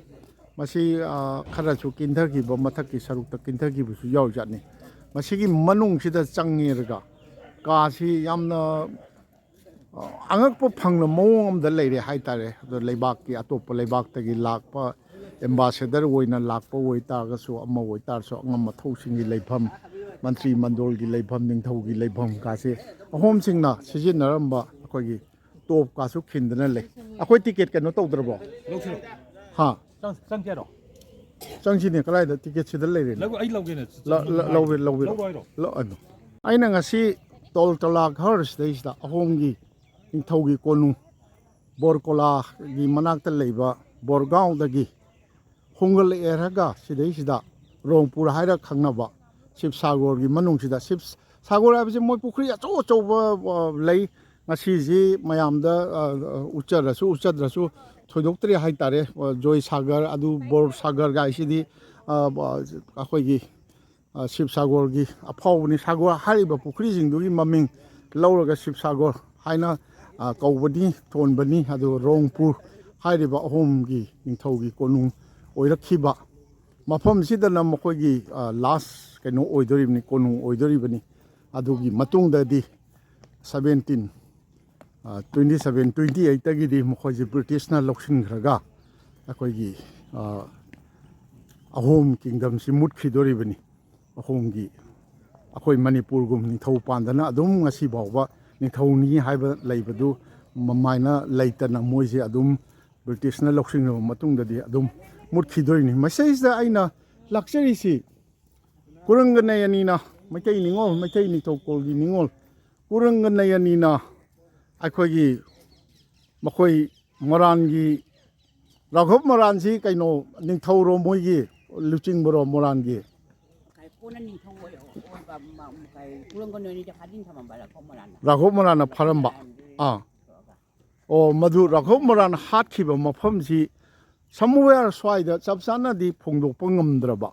ꯃꯁꯤ, ꯑ, ꯈꯔꯁꯨ ꯀꯤꯟꯊꯈꯤꯕ, ꯃꯊꯛꯀꯤ ꯁꯔꯨꯛꯇ ꯀꯤꯟꯊꯈꯤꯕꯁꯨ ꯌꯥꯎꯖꯥꯠꯅꯤ꯫ ꯃꯁꯤꯒꯤ ꯃꯅꯨꯡꯁꯤꯗ ꯆꯪꯉꯦꯔꯒ ꯀꯥꯁꯤ ꯌꯥꯝꯅ, ꯑ, ꯑꯉꯛꯄ ꯐꯪꯅ ꯃꯑꯣꯡ ꯑꯃꯗ ꯂꯩꯔꯦ ꯍꯥꯏꯇꯥꯔꯦ꯫ ꯑꯗꯣ ꯂꯩꯕꯥꯛꯀꯤ, ꯑꯇꯣꯞꯄ ꯂꯩꯕꯥꯛꯇꯒꯤ ꯂꯥꯛꯄ ꯑꯦꯝꯕꯥꯁꯦꯗꯔ ꯑꯣꯏꯅ ꯂꯥꯛꯄ ꯑꯣꯏꯇꯥꯔꯒꯁꯨ, ꯑꯃ ꯑꯣꯏꯇꯥꯔꯁꯨ, ꯑꯉꯝ ꯑꯊꯧꯁꯤꯡꯒꯤ ꯂꯩꯐꯝ, ꯃꯟꯇ꯭ꯔꯤ ꯃꯟꯗꯣꯜꯒꯤ ꯂꯩꯐꯝ, ꯅꯤꯡꯊꯧꯒꯤ ꯂꯩꯐꯝ ꯀꯥꯁꯦ ꯑꯍꯣꯝꯁꯤꯡꯅ ꯁꯤꯖꯤꯟꯅꯔꯝꯕ ꯑꯩꯈꯣꯏꯒꯤ ꯇꯣꯞ ꯀꯥꯁꯨ ꯈꯤꯟꯗꯅ ꯂꯩ꯫ ꯑꯩꯈꯣꯏ ꯇꯤꯀꯦꯠ ꯀꯩꯅꯣ ꯇꯧꯗ꯭ꯔꯕꯣ? ꯂꯧꯁꯤꯔꯣ? ꯍꯥ? ꯆꯪ-, ꯆꯪꯁꯦ ꯍꯥꯏꯔꯣ? ꯆꯪꯁꯤꯅꯦ, ꯀꯗꯥꯏꯗ? ꯇꯤꯀꯦꯠꯁꯤꯗ ꯂꯩꯔꯦꯅꯦ꯫ ꯂꯧ-, ꯑꯩ ꯂꯧꯒꯦꯅꯦ꯫ ꯂ-, ꯂ-, ꯂꯧꯕ, ꯂꯧꯕꯤꯔꯣ꯫ ꯂꯧꯔꯣ ꯍꯥꯏꯔꯣ? ꯂ-, ꯑꯗꯣ꯫ ꯑꯩꯅ ꯉꯁꯤ ꯇꯣꯜ ꯇꯂꯥ ꯘꯔꯁꯤꯗꯩꯁꯤꯗ ꯑꯍꯣꯝꯒꯤ ꯅꯤꯡꯊꯧꯒꯤ ꯀꯣꯅꯨꯡ ꯕꯣꯔꯀꯣꯂꯥꯒꯤ ꯃꯅꯥꯛꯇ ꯂꯩꯕ ꯕꯣꯔꯒꯥꯎꯗꯒꯤ ꯍꯣꯡꯒꯠꯂꯛꯑꯦ ꯍꯥꯏꯔꯒ ꯁꯤꯗꯩꯁꯤꯗ ꯔꯣꯡꯄꯨꯔ ꯍꯥꯏꯔ ꯈꯪꯅꯕ ꯁꯤꯕꯁꯥꯒꯣꯔꯒꯤ ꯃꯅꯨꯡꯁꯤꯗ, ꯁꯤꯕꯁꯥꯒꯣꯔ ꯍꯥꯏꯕꯁꯤ ꯃꯣꯏ ꯄꯨꯈ꯭ꯔꯤ ꯑꯆꯧ ꯑꯆꯧꯕ, ꯑ, ꯂꯩ꯫ ꯉꯁꯤꯁꯤ ꯃꯌꯥꯝꯗ, ꯑ, ꯎꯠꯆꯔꯁꯨ ꯎꯠꯆꯗ꯭ꯔꯁꯨ ꯊꯣꯏꯗꯣꯛꯇ꯭ꯔꯦ ꯍꯥꯏꯇꯥꯔꯦ꯫ ꯑ, ꯖꯣꯏ ꯁꯥꯒꯔ, ꯑꯗꯨ ꯕꯣꯔ ꯁꯥꯒꯔ ꯀꯥꯏꯁꯤꯗꯤ ꯑꯩꯈꯣꯏꯒꯤ ꯁꯤꯕꯁꯥꯒꯣꯔꯒꯤ ꯑꯐꯥꯎꯕꯅꯤ꯫ ꯁꯥꯒꯣꯔ ꯍꯥꯏꯔꯤꯕ ꯄꯨꯈ꯭ꯔꯤꯁꯤꯡꯗꯨꯒꯤ ꯃꯃꯤꯡ ꯂꯧꯔꯒ ꯁꯤꯕꯁꯥꯒꯣꯔ ꯍꯥꯏꯅ ꯀꯧꯕꯅꯤ, ꯊꯣꯟꯕꯅꯤ꯫ ꯑꯗꯨꯒ ꯔꯣꯡꯄꯨꯔ ꯍꯥꯏꯔꯤꯕ ꯑꯍꯣꯝꯒꯤ ꯅꯤꯡꯊꯧꯒꯤ ꯀꯣꯅꯨꯡ ꯑꯣꯏꯔꯛꯈꯤꯕ ꯃꯐꯝꯁꯤꯗꯅ ꯃꯈꯣꯏꯒꯤ ꯂꯥꯁ ꯀꯩꯅꯣ ꯑꯣꯏꯗꯣꯔꯤꯕꯅꯤ, ꯀꯣꯅꯨꯡ ꯑꯣꯏꯗꯣꯔꯤꯕꯅꯤ꯫ ꯑꯗꯨꯒꯤ ꯃꯇꯨꯡꯗꯗꯤ ꯁꯕꯦꯟꯇꯤꯟ ꯇ꯭ꯋꯦꯟꯇꯤ ꯁꯕꯦꯟ ꯇ꯭ꯋꯦꯟꯇꯤ ꯑꯩꯠꯇꯒꯤꯗꯤ ꯃꯈꯣꯏꯁꯦ ꯕ꯭ꯔꯤꯇꯤꯁꯅ ꯂꯧꯁꯤꯟꯈ꯭ꯔꯒ ꯑꯩꯈꯣꯏꯒꯤ ꯑꯍꯣꯝ ꯀꯤꯡꯗꯝꯁꯤ ꯃꯨꯠꯈꯤꯗꯣꯔꯤꯕꯅꯤ꯫ ꯑꯍꯣꯝꯒꯤ ꯑꯩꯈꯣꯏ ꯃꯅꯤꯄꯨꯔꯒꯨꯝ ꯅꯤꯡꯊꯧ ꯄꯥꯟꯗꯅ ꯑꯗꯨꯝ ꯉꯁꯤ ꯐꯥꯎꯕ ꯅꯤꯡꯊꯧꯅꯤ ꯍꯥꯏꯕ ꯂꯩꯕꯗꯨ ꯃꯃꯥꯏꯅ ꯂꯩꯇꯅ ꯃꯣꯏꯁꯦ ꯑꯗꯨꯝ ꯕ꯭ꯔꯤꯇꯤꯁꯅ ꯂꯧꯁꯤꯟꯈ꯭ꯔꯕ ꯃꯇꯨꯡꯗꯗꯤ ꯑꯗꯨꯝ ꯃꯨꯠꯈꯤꯗꯣꯏꯅꯤ꯫ ꯃꯁꯤꯁꯤꯗ ꯑꯩꯅ ꯂꯥꯛꯆꯔꯤꯁꯤ ꯀꯨꯔꯪꯒ ꯅꯌꯅꯤꯅ ꯃꯩꯇꯩ ꯅꯤꯉꯣꯜ, ꯃꯩꯇꯩ ꯅꯤꯡꯊꯧꯀꯣꯜꯒꯤ ꯅꯤꯉꯣꯜ ꯀꯨꯔꯪꯒ ꯅꯌꯅꯤꯅ ꯑꯩꯈꯣꯏꯒꯤ ꯃꯈꯣꯏ ꯃꯣꯔꯥꯟꯒꯤ ꯔꯥꯘꯕ ꯃꯣꯔꯥꯟꯁꯤ ꯀꯩꯅꯣ ꯅꯤꯡꯊꯧꯔꯣ ꯃꯣꯏꯒꯤ ꯂꯨꯆꯤꯡꯕꯔꯣ ꯃꯣꯔꯥꯟꯒꯤ? ꯀꯣꯟꯅ ꯅꯤꯡꯊꯧ ꯑꯣꯏ- ꯑꯣꯏꯕ ꯃ- ꯀꯩ ꯀꯨꯔꯪꯒ ꯅꯣꯏꯅꯤꯗ ꯐꯥꯖꯤꯟ ꯊꯝꯃꯝꯕ ꯂꯥꯛꯄ ꯃꯣꯔꯥꯟꯅ꯫ ꯔꯥꯘꯕ ꯃꯣꯔꯥꯟꯅ ꯐꯥꯔꯝꯕ꯫ ꯑꯥ꯫ ꯑꯣ, ꯃꯗꯨ ꯔꯥꯘꯕ ꯃꯣꯔꯥꯟ ꯍꯥꯠꯈꯤꯕ ꯃꯐꯝꯁꯤ somewhere ꯁ꯭ꯋꯥꯏꯗ ꯆꯞ ꯆꯥꯅꯗꯤ ꯐꯣꯡꯗꯣꯛꯄ ꯉꯝꯗ꯭ꯔꯕ,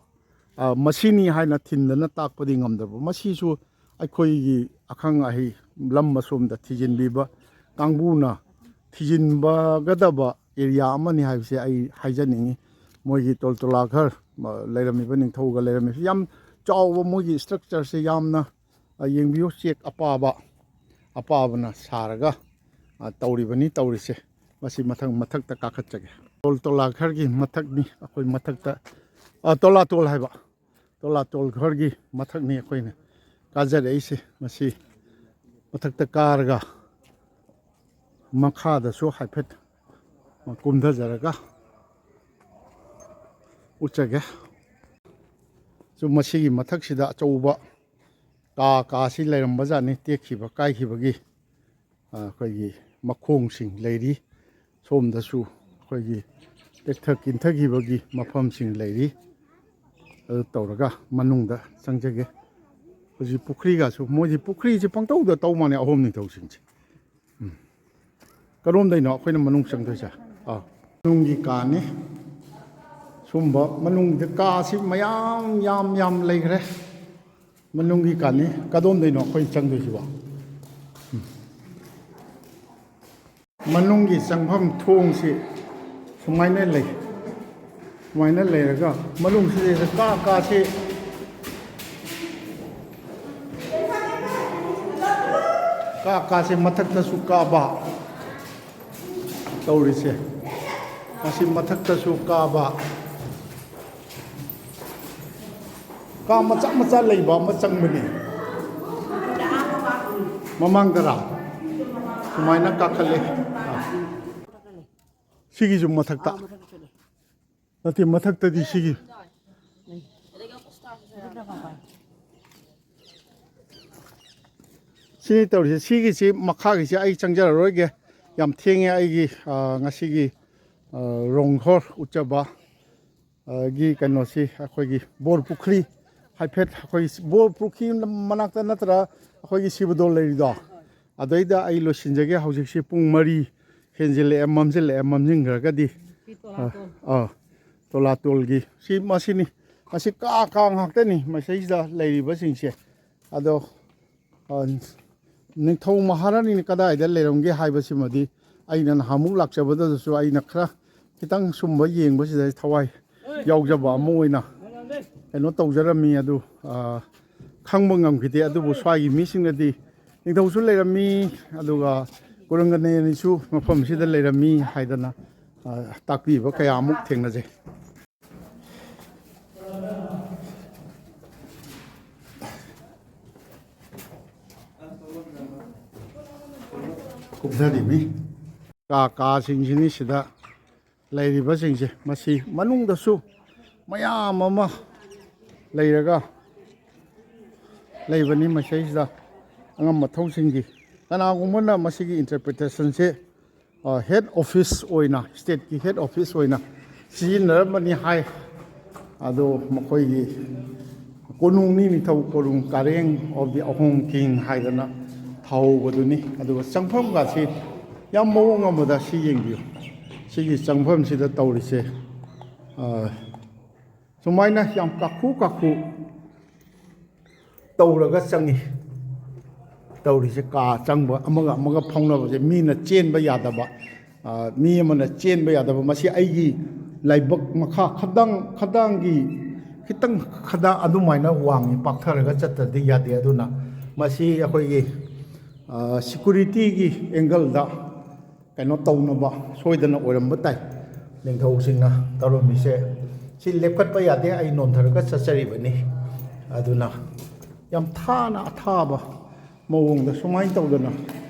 ꯃꯁꯤꯅꯤ ꯍꯥꯏꯅ ꯊꯤꯟꯗꯅ ꯇꯥꯛꯄꯗꯤ ꯉꯝꯗ꯭ꯔꯕ꯫ ꯃꯁꯤꯁꯨ ꯑꯩꯈꯣꯏꯒꯤ ꯑꯈꯪ ꯑꯍꯩ ꯂꯝ ꯑꯁꯣꯝꯗ ꯊꯤꯖꯤꯟꯕꯤꯕ ꯀꯥꯡꯕꯨꯅ ꯊꯤꯖꯤꯟꯕꯒꯗꯕ ꯑꯦꯔꯤꯌꯥ ꯑꯃꯅꯤ ꯍꯥꯏꯕꯁꯦ ꯑꯩ ꯍꯥꯏꯖꯅꯤꯡꯉꯤ꯫ ꯃꯣꯏꯒꯤ ꯇꯣꯜ ꯇꯣꯂꯥ ꯘꯔ ꯂꯩꯔꯝꯃꯤꯕ, ꯅꯤꯡꯊꯧꯒ ꯂꯩꯔꯝꯃꯤꯕ ꯌꯥꯝ ꯆꯥꯎꯕ ꯃꯣꯏꯒꯤ ꯏꯁꯇ꯭ꯔꯛꯆꯔꯁꯦ ꯌꯥꯝꯅ ꯌꯦꯡꯕꯤꯌꯨ, ꯆꯦꯛ ꯑꯄꯥꯕ ꯑꯄꯥꯕꯅ ꯁꯥꯔꯒ ꯇꯧꯔꯤꯕꯅꯤ ꯇꯧꯔꯤꯁꯦ꯫ ꯃꯁꯤ ꯃꯊꯪ ꯃꯊꯛꯇ ꯀꯥꯈꯠꯆꯒꯦ꯫ ꯇꯣꯜ ꯇꯣꯂꯥ ꯘꯔꯒꯤ ꯃꯊꯛꯅꯤ ꯑꯩꯈꯣꯏ ꯃꯊꯛꯇ, ꯇꯣꯂꯥꯇꯣꯜ ꯍꯥꯏꯕ, ꯇꯣꯂꯥꯇꯣꯜ ꯘꯔꯒꯤ ꯃꯊꯛꯅꯤ ꯑꯩꯈꯣꯏꯅ ꯀꯥꯖꯔꯛꯏꯁꯦ꯫ ꯃꯁꯤ ꯃꯊꯛꯇ ꯀꯥꯔꯒ ꯃꯈꯥꯗꯁꯨ ꯍꯥꯏꯐꯦꯠ ꯀꯨꯝꯊꯖꯔꯒ ꯎꯠꯆꯒꯦ꯫ ꯁꯨꯝ ꯃꯁꯤꯒꯤ ꯃꯊꯛꯁꯤꯗ ꯑꯆꯧꯕ ꯀꯥ ꯀꯥꯁꯤ ꯂꯩꯔꯝꯕꯖꯥꯠꯅꯤ꯫ ꯇꯦꯛꯈꯤꯕ ꯀꯥꯏꯈꯤꯕꯒꯤ ꯑꯩꯈꯣꯏꯒꯤ ꯃꯈꯣꯡꯁꯤꯡ ꯂꯩꯔꯤ꯫ ꯁꯣꯝꯗꯁꯨ ꯑꯩꯈꯣꯏꯒꯤ ꯇꯦꯛꯊ ꯀꯤꯟꯊꯈꯤꯕꯒꯤ ꯃꯐꯝꯁꯤꯡ ꯂꯩꯔꯤ꯫ ꯑꯗꯨ ꯇꯧꯔꯒ ꯃꯅꯨꯡꯗ ꯆꯪꯖꯒꯦ꯫ ꯍꯧꯖꯤꯛ ꯄꯨꯈ꯭ꯔꯤꯒꯁꯨ, ꯃꯣꯏꯗꯤ ꯄꯨꯈ꯭ꯔꯤꯁꯦ ꯄꯪꯇꯧꯗ ꯇꯧ ꯃꯥꯜꯂꯦ ꯑꯍꯣꯝ ꯅꯤꯡꯊꯧꯁꯤꯡꯁꯦ꯫ ꯎꯝ꯫ ꯀꯔꯣꯝꯗꯩꯅꯣ ꯑꯩꯈꯣꯏꯅ ꯃꯅꯨꯡ ꯆꯪꯗꯣꯏꯁꯦ? ꯑꯥ꯫ ꯃꯅꯨꯡꯒꯤ ꯀꯥꯅꯤ꯫ ꯁꯨꯝꯕ ꯃꯅꯨꯡꯗ ꯀꯥꯁꯤ ꯃꯌꯥꯝ ꯌꯥꯝ ꯌꯥꯝ ꯂꯩꯈ꯭ꯔꯦ꯫ ꯃꯅꯨꯡꯒꯤ ꯀꯥꯅꯤ꯫ ꯀꯗꯣꯝꯗꯩꯅꯣ ꯑꯩꯈꯣꯏ ꯆꯪꯗꯣꯏꯁꯤꯕꯣ? ꯎꯝ꯫ ꯃꯅꯨꯡꯒꯤ ꯆꯪꯐꯝ ꯊꯣꯡꯁꯤ ꯁꯨꯃꯥꯏꯅ ꯂꯩ꯫ ꯁꯨꯃꯥꯏꯅ ꯂꯩꯔꯒ ꯃꯅꯨꯡꯁꯤꯗꯩꯗ ꯀꯥ ꯀꯥꯁꯤ, ꯀꯥ ꯀꯥꯁꯤ ꯃꯊꯛꯇꯁꯨ ꯀꯥꯕ ꯇꯧꯔꯤꯁꯦ꯫ ꯃꯁꯤ ꯃꯊꯛꯇꯁꯨ ꯀꯥꯕ꯫ ꯀꯥ ꯃꯆꯥ ꯃꯆꯥ ꯂꯩꯕ ꯑꯃ ꯆꯪꯕꯅꯤ꯫ ꯃꯃꯥꯡꯗꯔꯥ? ꯁꯨꯃꯥꯏꯅ ꯀꯥꯈꯠꯂꯦ꯫ ꯑꯥ꯫ ꯁꯤꯒꯤꯁꯨ ꯃꯊꯛꯇ꯫ ꯅꯠꯇꯦ, ꯃꯊꯛꯇꯗꯤ ꯁꯤꯒꯤ꯫ ꯁꯤꯅꯤ ꯇꯧꯔꯤꯁꯦ꯫ ꯁꯤꯒꯤꯁꯤ ꯃꯈꯥꯒꯤꯁꯤ ꯑꯩ ꯆꯪꯖꯔꯔꯣꯏꯒꯦ꯫ ꯌꯥꯝ ꯊꯦꯡꯉꯦ ꯑꯩꯒꯤ, ꯑ, ꯉꯁꯤꯒꯤ, ꯑ, ꯔꯣꯡꯍꯣꯔ ꯎꯠꯆꯕ ꯑꯗꯒꯤ ꯀꯩꯅꯣꯁꯤ, ꯑꯩꯈꯣꯏꯒꯤ ꯕꯣꯔ ꯄꯨꯈ꯭ꯔꯤ, ꯍꯥꯏꯐꯦꯠ ꯑꯩꯈꯣꯏ ꯕꯣꯔ ꯄꯨꯈ꯭ꯔꯤ ꯃꯅꯥꯛꯇ ꯅꯠꯇ꯭ꯔ ꯑꯩꯈꯣꯏꯒꯤ ꯁꯤꯕꯗꯣꯜ ꯂꯩꯔꯤꯗꯣ, ꯑꯗꯩꯗ ꯑꯩ ꯂꯣꯏꯁꯤꯟꯖꯒꯦ꯫ ꯍꯧꯖꯤꯛꯁꯤ ꯄꯨꯡ ꯃꯔꯤ ꯍꯦꯟꯖꯤꯜꯂꯛꯑꯦ, ꯃꯝꯁꯤꯜꯂꯛꯑꯦ, ꯃꯝꯁꯤꯟꯈ꯭ꯔꯒꯗꯤ꯫ ꯑꯥ, ꯑꯥ, ꯇꯣꯂꯥꯇꯣꯜꯒꯤ ꯁꯤ ꯃꯁꯤꯅꯤ꯫ ꯃꯁꯤ ꯀꯥ ꯀꯥ ꯉꯥꯛꯇꯅꯤ ꯃꯁꯤꯗ ꯂꯩꯔꯤꯕꯁꯤꯡꯁꯦ꯫ ꯑꯗꯣ ꯑ, ꯅꯤꯡꯊꯧ ꯃꯍꯥꯔꯥꯅꯤꯅ ꯀꯗꯥꯏꯗ ꯂꯩꯔꯝꯒꯦ ꯍꯥꯏꯕꯁꯤꯃꯗꯤ ꯑꯩꯅ ꯅꯍꯥꯟꯃꯨꯛ ꯂꯥꯛꯆꯕꯗꯁꯨ ꯑꯩꯅ ꯈꯔ ꯈꯤꯇꯪ ꯁꯨꯝꯕ ꯌꯦꯡꯕꯁꯤꯗ ꯊꯋꯥꯏ ꯌꯥꯎꯖꯕ ꯑꯃ ꯑꯣꯏꯅ ꯀꯩꯅꯣ ꯇꯧꯖꯔꯝꯃꯤ꯫ ꯑꯗꯨ, ꯑ, ꯈꯪꯕ ꯉꯝꯈꯤꯗꯦ꯫ ꯑꯗꯨꯕꯨ ꯁ꯭ꯋꯥꯏꯒꯤ ꯃꯤꯁꯤꯡꯅꯗꯤ ꯅꯤꯡꯊꯧꯁꯨ ꯂꯩꯔꯝꯃꯤ, ꯑꯗꯨꯒ ꯀꯨꯔꯪꯒꯅꯦꯅꯤꯁꯨ ꯃꯐꯝꯁꯤꯗ ꯂꯩꯔꯝꯃꯤ ꯍꯥꯏꯗꯅ, ꯑ, ꯇꯥꯛꯄꯤꯕ ꯀꯌꯥ ꯑꯃꯨꯛ ꯊꯦꯡꯅꯖꯩ꯫ ꯀꯨꯝꯊꯔꯤꯃꯤ꯫ ꯀꯥ, ꯀꯥꯁꯤꯡꯁꯤꯅꯤ ꯁꯤꯗ ꯂꯩꯔꯤꯕꯁꯤꯡꯁꯦ꯫ ꯃꯁꯤ ꯃꯅꯨꯡꯗꯁꯨ ꯃꯌꯥꯝ ꯑꯃ ꯂꯩꯔꯒ ꯂꯩꯕꯅꯤ꯫ ꯃꯁꯤꯗꯩꯁꯤꯗ ꯑꯉꯝ ꯑꯊꯧꯁꯤꯡꯒꯤ, ꯀꯅꯥꯒꯨꯝꯕꯅ ꯃꯁꯤꯒꯤ interpretation ꯁꯦ ꯑ, head office ꯑꯣꯏꯅ, state ꯀꯤ head office ꯑꯣꯏꯅ ꯁꯤꯖꯤꯟꯅꯔꯝꯕꯅꯤ ꯍꯥꯏ꯫ ꯑꯗꯣ ꯃꯈꯣꯏꯒꯤ ꯀꯣꯅꯨꯡꯅꯤ, ꯅꯤꯡꯊꯧ ꯀꯣꯅꯨꯡ, ꯀꯥꯔꯦꯡ of the ꯑꯍꯣꯝ king ꯍꯥꯏꯗꯅ ꯊꯥꯍꯧꯕꯗꯨꯅꯤ꯫ ꯑꯗꯨꯒ ꯆꯪꯐꯝꯒꯁꯤ ꯌꯥꯝ ꯃꯑꯣꯡ ꯑꯃꯗ ꯁꯤ ꯌꯦꯡꯕꯤꯌꯨ꯫ ꯁꯤꯒꯤ ꯆꯪꯐꯝꯁꯤꯗ ꯇꯧꯔꯤꯁꯦ, ꯑ, ꯁꯨꯃꯥꯏꯅ ꯌꯥꯝ ꯀꯥꯈꯨ ꯀꯥꯈꯨ ꯇꯧꯔꯒ ꯆꯪꯉꯤ꯫ ꯇꯧꯔꯤꯁꯦ, ꯀꯥ ꯆꯪꯕ, ꯑꯃꯒ ꯑꯃꯒ ꯐꯥꯎꯅꯕꯁꯦ, ꯃꯤꯅ ꯆꯦꯟꯕ ꯌꯥꯗꯕ, ꯑ, ꯃꯤ ꯑꯃꯅ ꯆꯦꯟꯕ ꯌꯥꯗꯕ, ꯃꯁꯤ ꯑꯩꯒꯤ ꯂꯥꯏꯕꯛ ꯃꯈꯥ ꯈꯗꯥꯡ, ꯈꯗꯥꯡꯒꯤ ꯈꯤꯇꯪ ꯈꯗꯥꯡ ꯑꯗꯨꯃꯥꯏꯅ ꯋꯥꯡꯉꯤ, ꯄꯥꯛꯊꯔꯒ ꯆꯠꯇ꯭ꯔꯗꯤ ꯌꯥꯗꯦ꯫ ꯑꯗꯨꯅ ꯃꯁꯤ ꯑꯩꯈꯣꯏꯒꯤ, ꯑ, ꯁꯤꯀ꯭ꯌꯨꯔꯤꯇꯤꯒꯤ ꯑꯦꯡꯒꯜꯗ ꯀꯩꯅꯣ ꯇꯧꯅꯕ ꯁꯣꯏꯗꯅ ꯑꯣꯏꯔꯝꯕ ꯇꯥꯏ꯫ ꯅꯤꯡꯊꯧꯁꯤꯡꯅ ꯇꯧꯔꯝꯃꯤꯁꯦ, ꯁꯤ ꯂꯦꯞꯈꯠꯄ ꯌꯥꯗꯦ, ꯑꯩ ꯅꯣꯟꯊꯔꯒ ꯆꯠꯆꯔꯤꯕꯅꯤ꯫ ꯑꯗꯨꯅ ꯌꯥꯝ ꯊꯥꯅ ꯑꯊꯥꯕ ꯃꯑꯣꯡꯗ ꯁꯨꯃꯥꯏꯅ ꯇꯧꯗꯅ,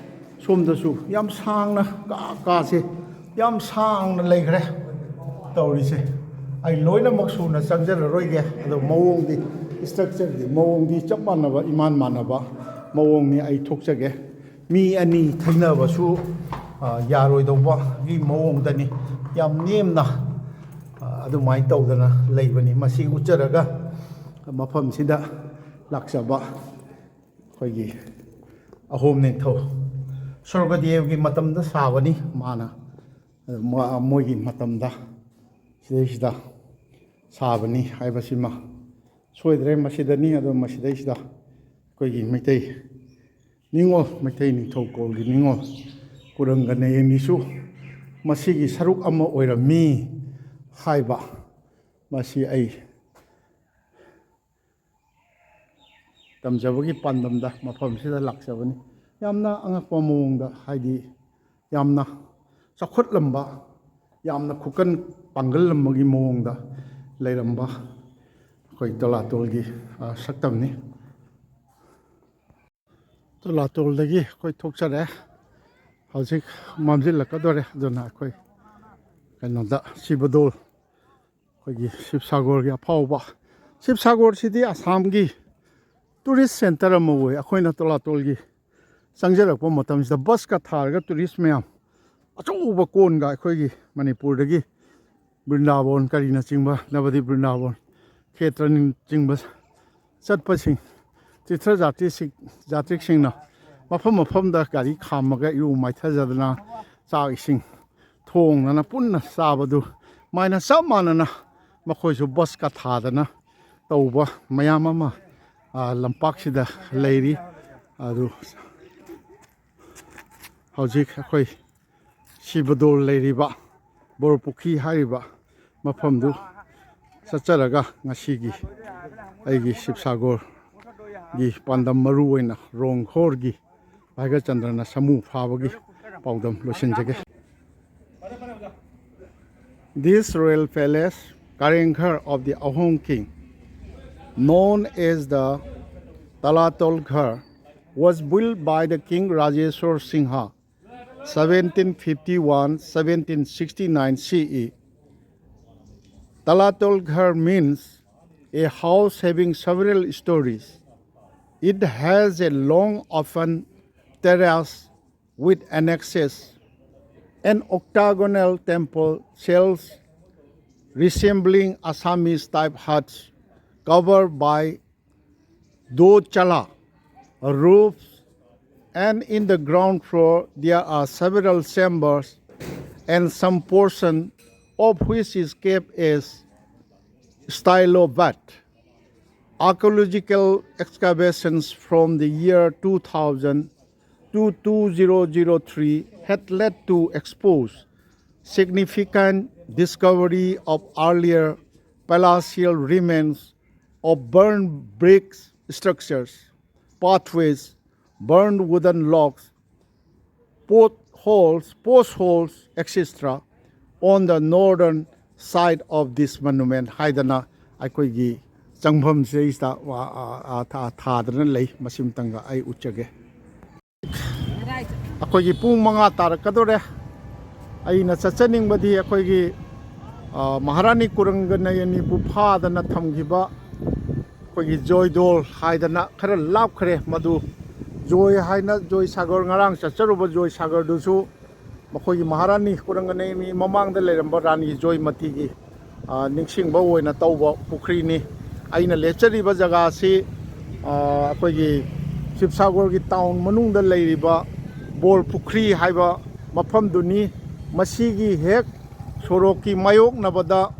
ꯁꯣꯝꯗꯁꯨ ꯌꯥꯝ ꯁꯥꯡꯅ, ꯀꯥ ꯀꯥꯁꯦ ꯌꯥꯝ ꯁꯥꯡꯅ ꯂꯩꯈ꯭ꯔꯦ ꯇꯧꯔꯤꯁꯦ꯫ ꯑꯩ ꯂꯣꯏꯅꯃꯛ ꯁꯨꯅ ꯆꯪꯖꯔꯔꯣꯏꯒꯦ꯫ ꯑꯗꯣ ꯃꯑꯣꯡꯗꯤ, ꯏꯁꯇ꯭ꯔꯛꯆꯔꯒꯤ ꯃꯑꯣꯡꯗꯤ ꯆꯞ ꯃꯥꯟꯅꯕ, ꯏꯃꯥꯟ ꯃꯥꯟꯅꯕ ꯃꯑꯣꯡꯅꯤ꯫ ꯑꯩ ꯊꯣꯛꯆꯒꯦ꯫ ꯃꯤ ꯑꯅꯤ ꯊꯩꯅꯕꯁꯨ, ꯑ, ꯌꯥꯔꯣꯏꯗꯧꯕꯒꯤ ꯃꯑꯣꯡꯗꯅꯤ꯫ ꯌꯥꯝ ꯅꯦꯝꯅ, ꯑ, ꯑꯗꯨꯃꯥꯏꯅ ꯇꯧꯗꯅ ꯂꯩꯕꯅꯤ꯫ ꯃꯁꯤ ꯎꯠꯆꯔꯒ ꯃꯐꯝꯁꯤꯗ ꯂꯥꯛꯆꯕ ꯑꯩꯈꯣꯏꯒꯤ ꯑꯍꯣꯝ ꯅꯤꯡꯊꯧ ꯁ꯭ꯋꯔꯒꯗꯦꯕꯒꯤ ꯃꯇꯝꯗ ꯁꯥꯕꯅꯤ꯫ ꯃꯥꯅ, ꯃ-, ꯃꯣꯏꯒꯤ ꯃꯇꯝꯗ ꯁꯤꯗꯩꯁꯤꯗ ꯁꯥꯕꯅꯤ ꯍꯥꯏꯕꯁꯤꯃ ꯁꯣꯏꯗ꯭ꯔꯦ꯫ ꯃꯁꯤꯗꯅꯤ, ꯑꯗꯣ ꯃꯁꯤꯗꯩꯁꯤꯗ ꯑꯩꯈꯣꯏꯒꯤ ꯃꯩꯇꯩ ꯅꯤꯉꯣꯜ, ꯃꯩꯇꯩ ꯅꯤꯡꯊꯧꯀꯣꯜꯒꯤ ꯅꯤꯉꯣꯜ ꯀꯨꯔꯪꯒ ꯅꯌꯦꯟꯒꯤꯁꯨ ꯃꯁꯤꯒꯤ ꯁꯔꯨꯛ ꯑꯃ ꯑꯣꯏꯔꯝꯃꯤ ꯍꯥꯏꯕ, ꯃꯁꯤ ꯑꯩ ꯇꯝꯖꯕꯒꯤ ꯄꯥꯟꯗꯝꯗ ꯃꯐꯝꯁꯤꯗ ꯂꯥꯛꯆꯕꯅꯤ꯫ ꯌꯥꯝꯅ ꯑꯉꯛꯄ ꯃꯑꯣꯡꯗ, ꯍꯥꯏꯗꯤ ꯌꯥꯝꯅ ꯆꯥꯎꯈꯠꯂꯝꯕ, ꯌꯥꯝꯅ ꯈꯨꯀꯟ ꯄꯥꯡꯒꯜꯂꯝꯕꯒꯤ ꯃꯑꯣꯡꯗ ꯂꯩꯔꯝꯕ ꯑꯩꯈꯣꯏ ꯇꯣꯂꯥꯇꯣꯜꯒꯤ, ꯑ, ꯁꯛꯇꯝꯅꯤ꯫ ꯇꯣꯂꯥꯇꯣꯜꯗꯒꯤ ꯑꯩꯈꯣꯏ ꯊꯣꯛꯆꯔꯦ꯫ ꯍꯧꯖꯤꯛ ꯃꯝꯁꯤꯜꯂꯛꯀꯗꯣꯔꯦ꯫ ꯑꯗꯨꯅ ꯑꯩꯈꯣꯏ ꯀꯩꯅꯣꯗ, ꯁꯤꯕꯗꯣꯜ, ꯑꯩꯈꯣꯏꯒꯤ ꯁꯤꯕꯁꯥꯒꯣꯔꯒꯤ ꯑꯐꯥꯎꯕ, ꯁꯤꯕꯁꯥꯒꯣꯔꯁꯤꯗꯤ ꯑꯁꯥꯝꯒꯤ ꯇꯨꯔꯤꯁ ꯁꯦꯟꯇꯔ ꯑꯃ ꯑꯣꯏ꯫ ꯑꯩꯈꯣꯏꯅ ꯇꯣꯂꯥꯇꯣꯜꯒꯤ ꯆꯪꯖꯔꯛꯄ ꯃꯇꯝꯁꯤꯗ ꯕꯁꯀ ꯊꯥꯔꯒ ꯇꯨꯔꯤꯁ ꯃꯌꯥꯝ ꯑꯆꯧꯕ ꯀꯣꯟꯒ ꯑꯩꯈꯣꯏꯒꯤ ꯃꯅꯤꯄꯨꯔꯗꯒꯤ ꯕ꯭ꯔꯤꯟꯗꯥꯕꯣꯟ ꯀꯔꯤꯅꯆꯤꯡꯕ, ꯅꯕꯗꯤꯞ ꯕ꯭ꯔꯤꯟꯗꯥꯕꯣꯟ ꯈꯦꯇ꯭ꯔꯅꯆꯤꯡꯕ ꯆꯠꯄꯁꯤꯡ, ꯇꯤꯔꯊ ꯖꯥꯇ꯭ꯔꯤꯁꯤꯡ, ꯖꯥꯇ꯭ꯔꯤꯛꯁꯤꯡꯅ ꯃꯐꯝ ꯃꯐꯝꯗ ꯒꯥꯔꯤ ꯈꯥꯝꯃꯒ ꯏꯔꯨ ꯃꯥꯏꯊꯖꯗꯅ ꯆꯥꯛ ꯏꯁꯤꯡ ꯊꯣꯡꯗꯅ ꯄꯨꯟꯅ ꯆꯥꯕꯗꯨ ꯁꯨꯃꯥꯏꯅ ꯆꯞ ꯃꯥꯟꯅꯅ ꯃꯈꯣꯏꯁꯨ ꯕꯁꯀ ꯊꯥꯗꯅ ꯇꯧꯕ ꯃꯌꯥꯝ ꯑꯃ, ꯑ, ꯂꯝꯄꯥꯛꯁꯤꯗ ꯂꯩꯔꯤ꯫ ꯑꯗꯨ ꯍꯧꯖꯤꯛ ꯑꯩꯈꯣꯏ ꯁꯤꯕꯗꯣꯜ ꯂꯩꯔꯤꯕ, ꯕꯣꯔ ꯄꯨꯈ꯭ꯔꯤ ꯍꯥꯏꯔꯤꯕ ꯃꯐꯝꯗꯨ ꯆꯠꯆꯔꯒ ꯉꯁꯤꯒꯤ ꯑꯩꯒꯤ ꯁꯤꯕꯁꯥꯒꯣꯔꯒꯤ ꯄꯥꯟꯗꯝ, ꯃꯔꯨ ꯑꯣꯏꯅ ꯔꯣꯡꯈꯣꯔꯒꯤ ꯚꯥꯏꯒꯆꯟꯗ꯭ꯔꯅ ꯁꯥꯃꯨ ꯐꯥꯕꯒꯤ ꯄꯥꯎꯗꯝ ꯂꯣꯏꯁꯤꯟꯖꯒꯦ꯫ This royal palace, Karengghar of the Ahom king, known as the Talatol Ghar, was built by the King Rajeshwar Singha, seventeen fifty-one, seventeen sixty-nine C E. Talatol Ghar means a house having several stories. It has a long open terrace with annexes, an octagonal temple cells resembling Assamese type huts covered by dochala roofs, and in the ground floor there are several chambers, and some portion of which is kept as stylo bath. Archaeological excavations from the year two thousand to two thousand three had led to expose significant discovery of earlier palatial remains of burned brick structures, pathways, burned wooden logs, potholes, potholes, et cetera on the northern side of this monument ꯍꯥꯏꯗꯅ ꯑꯩꯈꯣꯏꯒꯤ ꯆꯪꯐꯝꯁꯤꯗꯩꯁꯤꯗ ꯋꯥ-, ꯑ, ꯑ, ꯊꯥ-, ꯊꯥꯗꯅ ꯂꯩ꯫ ꯃꯁꯤꯃꯇꯪꯒ ꯑꯩ ꯎꯠꯆꯒꯦ꯫ ꯑꯩꯈꯣꯏꯒꯤ ꯄꯨꯡ ꯃꯉꯥ ꯇꯥꯔꯛꯀꯗꯧꯔꯦ꯫ ꯑꯩꯅ ꯆꯠꯆꯅꯤꯡꯕꯗꯤ ꯑꯩꯈꯣꯏꯒꯤ, ꯑ, ꯃꯍꯥꯔꯥꯅꯤ ꯀꯨꯔꯪꯒꯅꯌꯅꯤꯕꯨ ꯐꯥꯗꯅ ꯊꯝꯈꯤꯕ ꯑꯩꯈꯣꯏꯒꯤ ꯖꯣꯏꯗꯣꯜ ꯍꯥꯏꯗꯅ ꯈꯔ ꯂꯥꯞꯈ꯭ꯔꯦ꯫ ꯃꯗꯨ ꯖꯣꯏ ꯍꯥꯏꯅ, ꯖꯣꯏ ꯁꯥꯒꯔ, ꯉꯔꯥꯡ ꯆꯠꯆꯔꯨꯕ ꯖꯣꯏ ꯁꯥꯒꯔꯗꯨꯁꯨ ꯃꯈꯣꯏꯒꯤ ꯃꯍꯥꯔꯥꯅꯤ ꯀꯨꯔꯪꯒꯅꯌꯅꯤ ꯃꯃꯥꯡꯗ ꯂꯩꯔꯝꯕ ꯔꯥꯅꯤ ꯖꯣꯏꯃꯇꯤꯒꯤ, ꯑ, ꯅꯤꯡꯁꯤꯡꯕ ꯑꯣꯏꯅ ꯇꯧꯕ ꯄꯨꯈ꯭ꯔꯤꯅꯤ꯫ ꯑꯩꯅ ꯂꯦꯞꯆꯔꯤꯕ ꯖꯒꯥꯁꯤ, ꯑ, ꯑꯩꯈꯣꯏꯒꯤ ꯁꯤꯕꯁꯥꯒꯔꯒꯤ ꯇꯥꯎꯟ ꯃꯅꯨꯡꯗ ꯂꯩꯔꯤꯕ ꯕꯣꯔ ꯄꯨꯈ꯭ꯔꯤ ꯍꯥꯏꯕ ꯃꯐꯝꯗꯨꯅꯤ꯫ ꯃꯁꯤꯒꯤ ꯍꯦꯛ ꯁꯣꯔꯣꯛꯀꯤ ꯃꯥꯌꯣꯛꯅꯕꯗ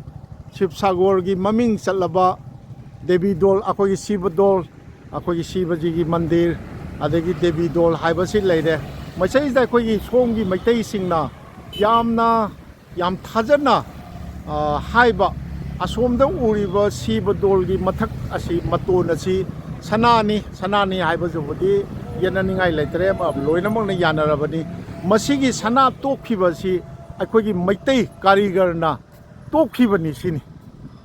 ꯁꯤꯕꯁꯥꯒꯣꯔꯒꯤ ꯃꯃꯤꯡ ꯆꯠꯂꯕ ꯗꯦꯕꯤ ꯗꯣꯜ, ꯑꯩꯈꯣꯏꯒꯤ ꯁꯤꯕ ꯗꯣꯜ, ꯑꯩꯈꯣꯏꯒꯤ ꯁꯤꯕꯖꯤꯒꯤ ꯃꯟꯗꯤꯔ, ꯑꯗꯒꯤ ꯗꯦꯕꯤ ꯗꯣꯜ ꯍꯥꯏꯕꯁꯤ ꯂꯩꯔꯦ꯫ ꯃꯁꯤꯗꯩꯁꯤꯗ ꯑꯩꯈꯣꯏꯒꯤ ꯁꯣꯝꯒꯤ ꯃꯩꯇꯩꯁꯤꯡꯅ ꯌꯥꯝꯅ, ꯌꯥꯝ ꯊꯥꯖꯅ, ꯑ, ꯍꯥꯏꯕ, ꯑꯁꯣꯝꯗ ꯎꯔꯤꯕ ꯁꯤꯕ ꯗꯣꯜꯒꯤ ꯃꯊꯛ ꯑꯁꯤ, ꯃꯇꯣꯟ ꯑꯁꯤ ꯁꯅꯥꯅꯤ, ꯁꯅꯥꯅꯤ ꯍꯥꯏꯕꯁꯤꯕꯨꯗꯤ ꯌꯦꯠꯅꯅꯤꯡꯉꯥꯏ ꯂꯩꯇ꯭ꯔꯦ, ꯂꯣꯏꯅꯃꯛꯅ ꯌꯥꯅꯔꯕꯅꯤ꯫ ꯃꯁꯤꯒꯤ ꯁꯅꯥ ꯇꯣꯛꯈꯤꯕ ꯑꯁꯤ ꯑꯩꯈꯣꯏꯒꯤ ꯃꯩꯇꯩ ꯀꯥꯔꯤꯒꯔꯅ ꯇꯣꯛꯈꯤꯕꯅꯤ ꯁꯤꯅꯤ꯫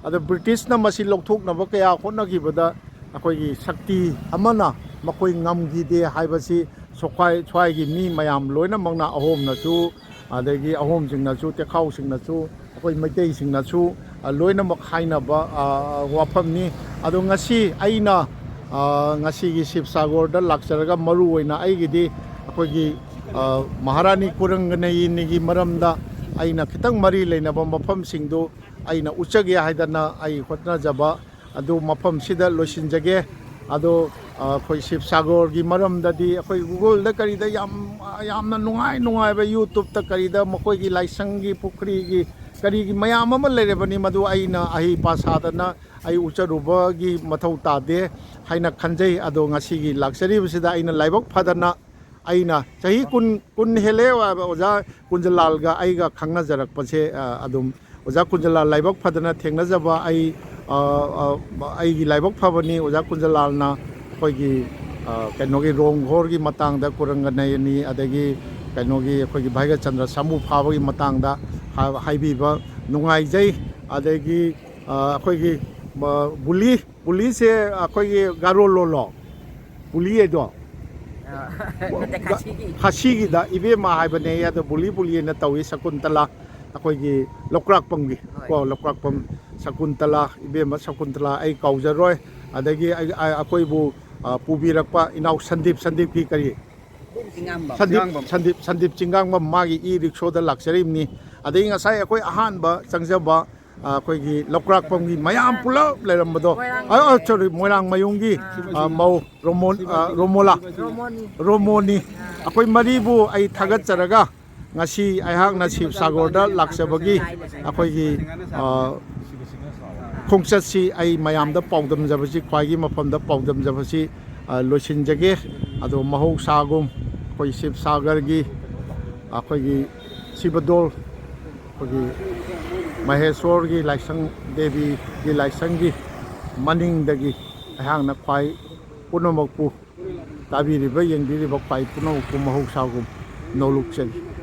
ꯑꯗ ꯕ꯭ꯔꯤꯇꯤꯁꯅ ꯃꯁꯤ ꯂꯧꯊꯣꯛꯅꯕ ꯀꯌꯥ ꯍꯣꯠꯅꯈꯤꯕꯗ ꯑꯩꯈꯣꯏꯒꯤ ꯁꯛꯇꯤ ꯑꯃꯅ ꯃꯈꯣꯏ ꯉꯝꯈꯤꯗꯦ ꯍꯥꯏꯕꯁꯤ ꯁꯣꯈꯥꯏ-, ꯁ꯭ꯋꯥꯏꯒꯤ ꯃꯤ ꯃꯌꯥꯝ ꯂꯣꯏꯅꯃꯛꯅ, ꯑꯍꯣꯝꯅꯁꯨ, ꯑꯗꯒꯤ ꯑꯍꯣꯝꯁꯤꯡꯅꯁꯨ, ꯇꯦꯈꯥꯎꯁꯤꯡꯅꯁꯨ, ꯑꯩꯈꯣꯏ ꯃꯩꯇꯩꯁꯤꯡꯅꯁꯨ, ꯑ, ꯂꯣꯏꯅꯃꯛ ꯍꯥꯏꯅꯕ, ꯑ, ꯋꯥꯐꯝꯅꯤ꯫ ꯑꯗꯣ ꯉꯁꯤ ꯑꯩꯅ, ꯑ, ꯉꯁꯤꯒꯤ ꯁꯤꯕꯁꯥꯒꯣꯔꯗ ꯂꯥꯛꯆꯔꯒ ꯃꯔꯨ ꯑꯣꯏꯅ ꯑꯩꯒꯤꯗꯤ ꯑꯩꯈꯣꯏꯒꯤ, ꯑ, ꯃꯍꯥꯔꯥꯅꯤ ꯀꯨꯔꯪꯒꯅꯌꯤꯅꯤꯒꯤ ꯃꯔꯝꯗ ꯑꯩꯅ ꯈꯤꯇꯪ ꯃꯔꯤ ꯂꯩꯅꯕ ꯃꯐꯝꯁꯤꯡꯗꯨ ꯑꯩꯅ ꯎꯠꯆꯒꯦ ꯍꯥꯏꯗꯅ ꯑꯩ ꯍꯣꯠꯅꯖꯕ ꯑꯗꯨ ꯃꯐꯝꯁꯤꯗ ꯂꯣꯏꯁꯤꯟꯖꯒꯦ꯫ ꯑꯗꯣ, ꯑ, ꯑꯩꯈꯣꯏ ꯁꯤꯕꯁꯥꯒꯣꯔꯒꯤ ꯃꯔꯝꯗꯗꯤ ꯑꯩꯈꯣꯏ Google-ꯗ ꯀꯔꯤꯗ ꯌꯥꯝ, ꯌꯥꯝꯅ ꯅꯨꯡꯉꯥꯏ ꯅꯨꯡꯉꯥꯏꯕ, YouTube-ꯇ ꯀꯔꯤꯗ ꯃꯈꯣꯏꯒꯤ ꯂꯥꯏꯁꯪꯒꯤ, ꯄꯨꯈ꯭ꯔꯤꯒꯤ, ꯀꯔꯤꯒꯤ ꯃꯌꯥꯝ ꯑꯃ ꯂꯩꯔꯕꯅꯤ, ꯃꯗꯨ ꯑꯩꯅ ꯑꯍꯩ ꯄꯥ ꯁꯥꯗꯅ ꯑꯩ ꯎꯠꯆꯔꯨꯕꯒꯤ ꯃꯊꯧ ꯇꯥꯗꯦ ꯍꯥꯏꯅ ꯈꯟꯖꯩ꯫ ꯑꯗꯣ ꯉꯁꯤꯒꯤ ꯂꯥꯛꯆꯔꯤꯕꯁꯤꯗ ꯑꯩꯅ ꯂꯥꯏꯕꯛ ꯐꯗꯅ, ꯑꯩꯅ ꯆꯍꯤ ꯀꯨꯟ, ꯀꯨꯟ ꯍꯦꯜꯂꯦ, ꯑꯣꯖꯥ ꯀꯨꯟꯖꯂꯥꯜꯒ ꯑꯩꯒ ꯈꯪꯅꯖꯔꯛꯄꯁꯦ, ꯑ, ꯑꯗꯨꯝ ꯑꯣꯖꯥ ꯀꯨꯟꯖꯂꯥꯜ ꯂꯥꯏꯕꯛ ꯐꯗꯅ ꯊꯦꯡꯅꯖꯕ ꯑꯩ, ꯑ, ꯑ, ꯑꯩꯒꯤ ꯂꯥꯏꯕꯛ ꯐꯕꯅꯤ꯫ ꯑꯣꯖꯥ ꯀꯨꯟꯖꯂꯥꯜꯅ ꯑꯩꯈꯣꯏꯒꯤ, ꯑ, ꯀꯩꯅꯣꯒꯤ ꯔꯣꯡ ꯍꯣꯔꯒꯤ ꯃꯇꯥꯡꯗ, ꯀꯨꯔꯪꯒꯅꯌꯅꯤ, ꯑꯗꯒꯤ ꯀꯩꯅꯣꯒꯤ ꯑꯩꯈꯣꯏꯒꯤ ꯚꯥꯏꯒꯆꯟꯗ꯭ꯔ ꯁꯥꯃꯨ ꯐꯥꯕꯒꯤ ꯃꯇꯥꯡꯗ ꯍꯥ-, ꯍꯥꯏꯕꯤꯕ ꯅꯨꯡꯉꯥꯏꯖꯩ꯫ ꯑꯗꯒꯤ, ꯑ, ꯑꯩꯈꯣꯏꯒꯤ, ꯑ, ꯕꯨꯂꯤ, ꯕꯨꯂꯤꯁꯦ ꯑꯩꯈꯣꯏꯒꯤ ꯒꯥꯔꯣ ꯂꯣꯂꯣ? ꯕꯨꯂꯤ ꯍꯥꯏꯗꯣ? ꯑ, ꯅꯠꯇꯦ, ꯈꯥꯁꯤꯒꯤ꯫ ꯈꯥꯁꯤꯒꯤꯗ ꯏꯕꯦꯝꯃ ꯍꯥꯏꯕꯅꯦ, ꯑꯗꯣ ꯕꯨꯂꯤ ꯕꯨꯂꯤ ꯍꯥꯏꯅ ꯇꯧꯏ꯫ ꯁꯀꯨꯟꯇꯂꯥ, ꯑꯩꯈꯣꯏꯒꯤ ꯂꯧꯀ꯭ꯔꯥꯛꯄꯝꯒꯤ, ꯍꯣꯏ꯫ ꯀꯣ, ꯂꯧꯀ꯭ꯔꯥꯛꯄꯝ ꯁꯀꯨꯟꯇꯂꯥ, ꯏꯕꯦꯝꯃ ꯁꯀꯨꯟꯇꯂꯥ, ꯑꯩ ꯀꯥꯎꯖꯔꯣꯏ꯫ ꯑꯗꯒꯤ ꯑꯩ, ꯑꯩ, ꯑꯩꯈꯣꯏꯕꯨ, ꯑ, ꯄꯨꯕꯤꯔꯛꯄ ꯏꯅꯥꯎ ꯁꯟꯗꯤꯞ, ꯁꯟꯗꯤꯞꯀꯤ ꯀꯔꯤ? ꯆꯤꯡꯉꯥꯝꯕꯝ꯫ ꯁꯟꯗꯤꯞ, ꯆꯤꯡꯉꯥꯝꯕꯝ꯫ ꯁꯟꯗꯤꯞ, ꯁꯟꯗꯤꯞ ꯆꯤꯡꯉꯥꯝꯕꯝ, ꯃꯥꯒꯤ ꯏ ꯔꯤꯛꯁꯣꯗ ꯂꯥꯛꯆꯔꯤꯕꯅꯤ꯫ ꯑꯗꯒꯤ ꯉꯁꯥꯏ ꯑꯩꯈꯣꯏ ꯑꯍꯥꯟꯕ ꯆꯪꯖꯕ, ꯑ, ꯑꯩꯈꯣꯏꯒꯤ ꯂꯧꯀ꯭ꯔꯥꯛꯄꯝꯒꯤ ꯃꯌꯥꯝ ꯄꯨꯂꯞ ꯂꯩꯔꯝꯕꯗꯣ, ꯃꯣꯏꯔꯥꯡ ꯑ, ꯑ, ꯃꯌꯨꯝ꯫ Sorry, ꯃꯣꯏꯔꯥꯡ ꯃꯌꯨꯝꯒꯤ, ꯑ, ꯃꯧ ꯔꯣꯃꯣꯟ-, ꯑ, ꯔꯣꯃꯣꯂꯥ꯫ ꯔꯣꯃꯣꯅꯤ꯫ ꯔꯣꯃꯣꯅꯤ꯫ ꯑꯩꯈꯣꯏ ꯃꯔꯤꯕꯨ ꯑꯩ ꯊꯥꯒꯠꯆꯔꯒ, ꯉꯁꯤ ꯑꯩꯍꯥꯛꯅ ꯁꯤꯕꯁꯥꯒꯔꯗ ꯂꯥꯛꯆꯕꯒꯤ ꯑꯩꯈꯣꯏꯒꯤ, ꯑ, ꯈꯣꯡꯆꯠꯁꯤ ꯑꯩ ꯃꯌꯥꯝꯗ ꯄꯥꯎꯗꯝꯖꯕꯁꯤ, ꯈ꯭ꯋꯥꯏꯒꯤ ꯃꯐꯝꯗ ꯄꯥꯎꯗꯝꯖꯕꯁꯤ, ꯑ, ꯂꯣꯏꯁꯤꯟꯖꯒꯦ꯫ ꯑꯗꯣ ꯃꯍꯧꯁꯥꯒꯨꯝ ꯑꯩꯈꯣꯏ ꯁꯤꯕꯁꯥꯒꯔꯒꯤ ꯑꯩꯈꯣꯏꯒꯤ ꯁꯤꯕꯗꯣꯜ, ꯑꯩꯈꯣꯏꯒꯤ ꯃꯍꯦꯁꯣꯔꯒꯤ ꯂꯥꯏꯁꯪ, ꯗꯦꯕꯤꯒꯤ ꯂꯥꯏꯁꯪꯒꯤ ꯃꯅꯤꯡꯗꯒꯤ ꯑꯩꯍꯥꯛꯅ ꯈ꯭ꯋꯥꯏ ꯄꯨꯝꯅꯃꯛꯄꯨ, ꯇꯥꯕꯤꯔꯤꯕ, ꯌꯦꯡꯕꯤꯔꯤꯕ ꯈ꯭ꯋꯥꯏ ꯄꯨꯝꯅꯃꯛꯄꯨ ꯃꯍꯧꯁꯥꯒꯨꯝ ꯅꯣꯂꯨꯛꯆꯔꯤ꯫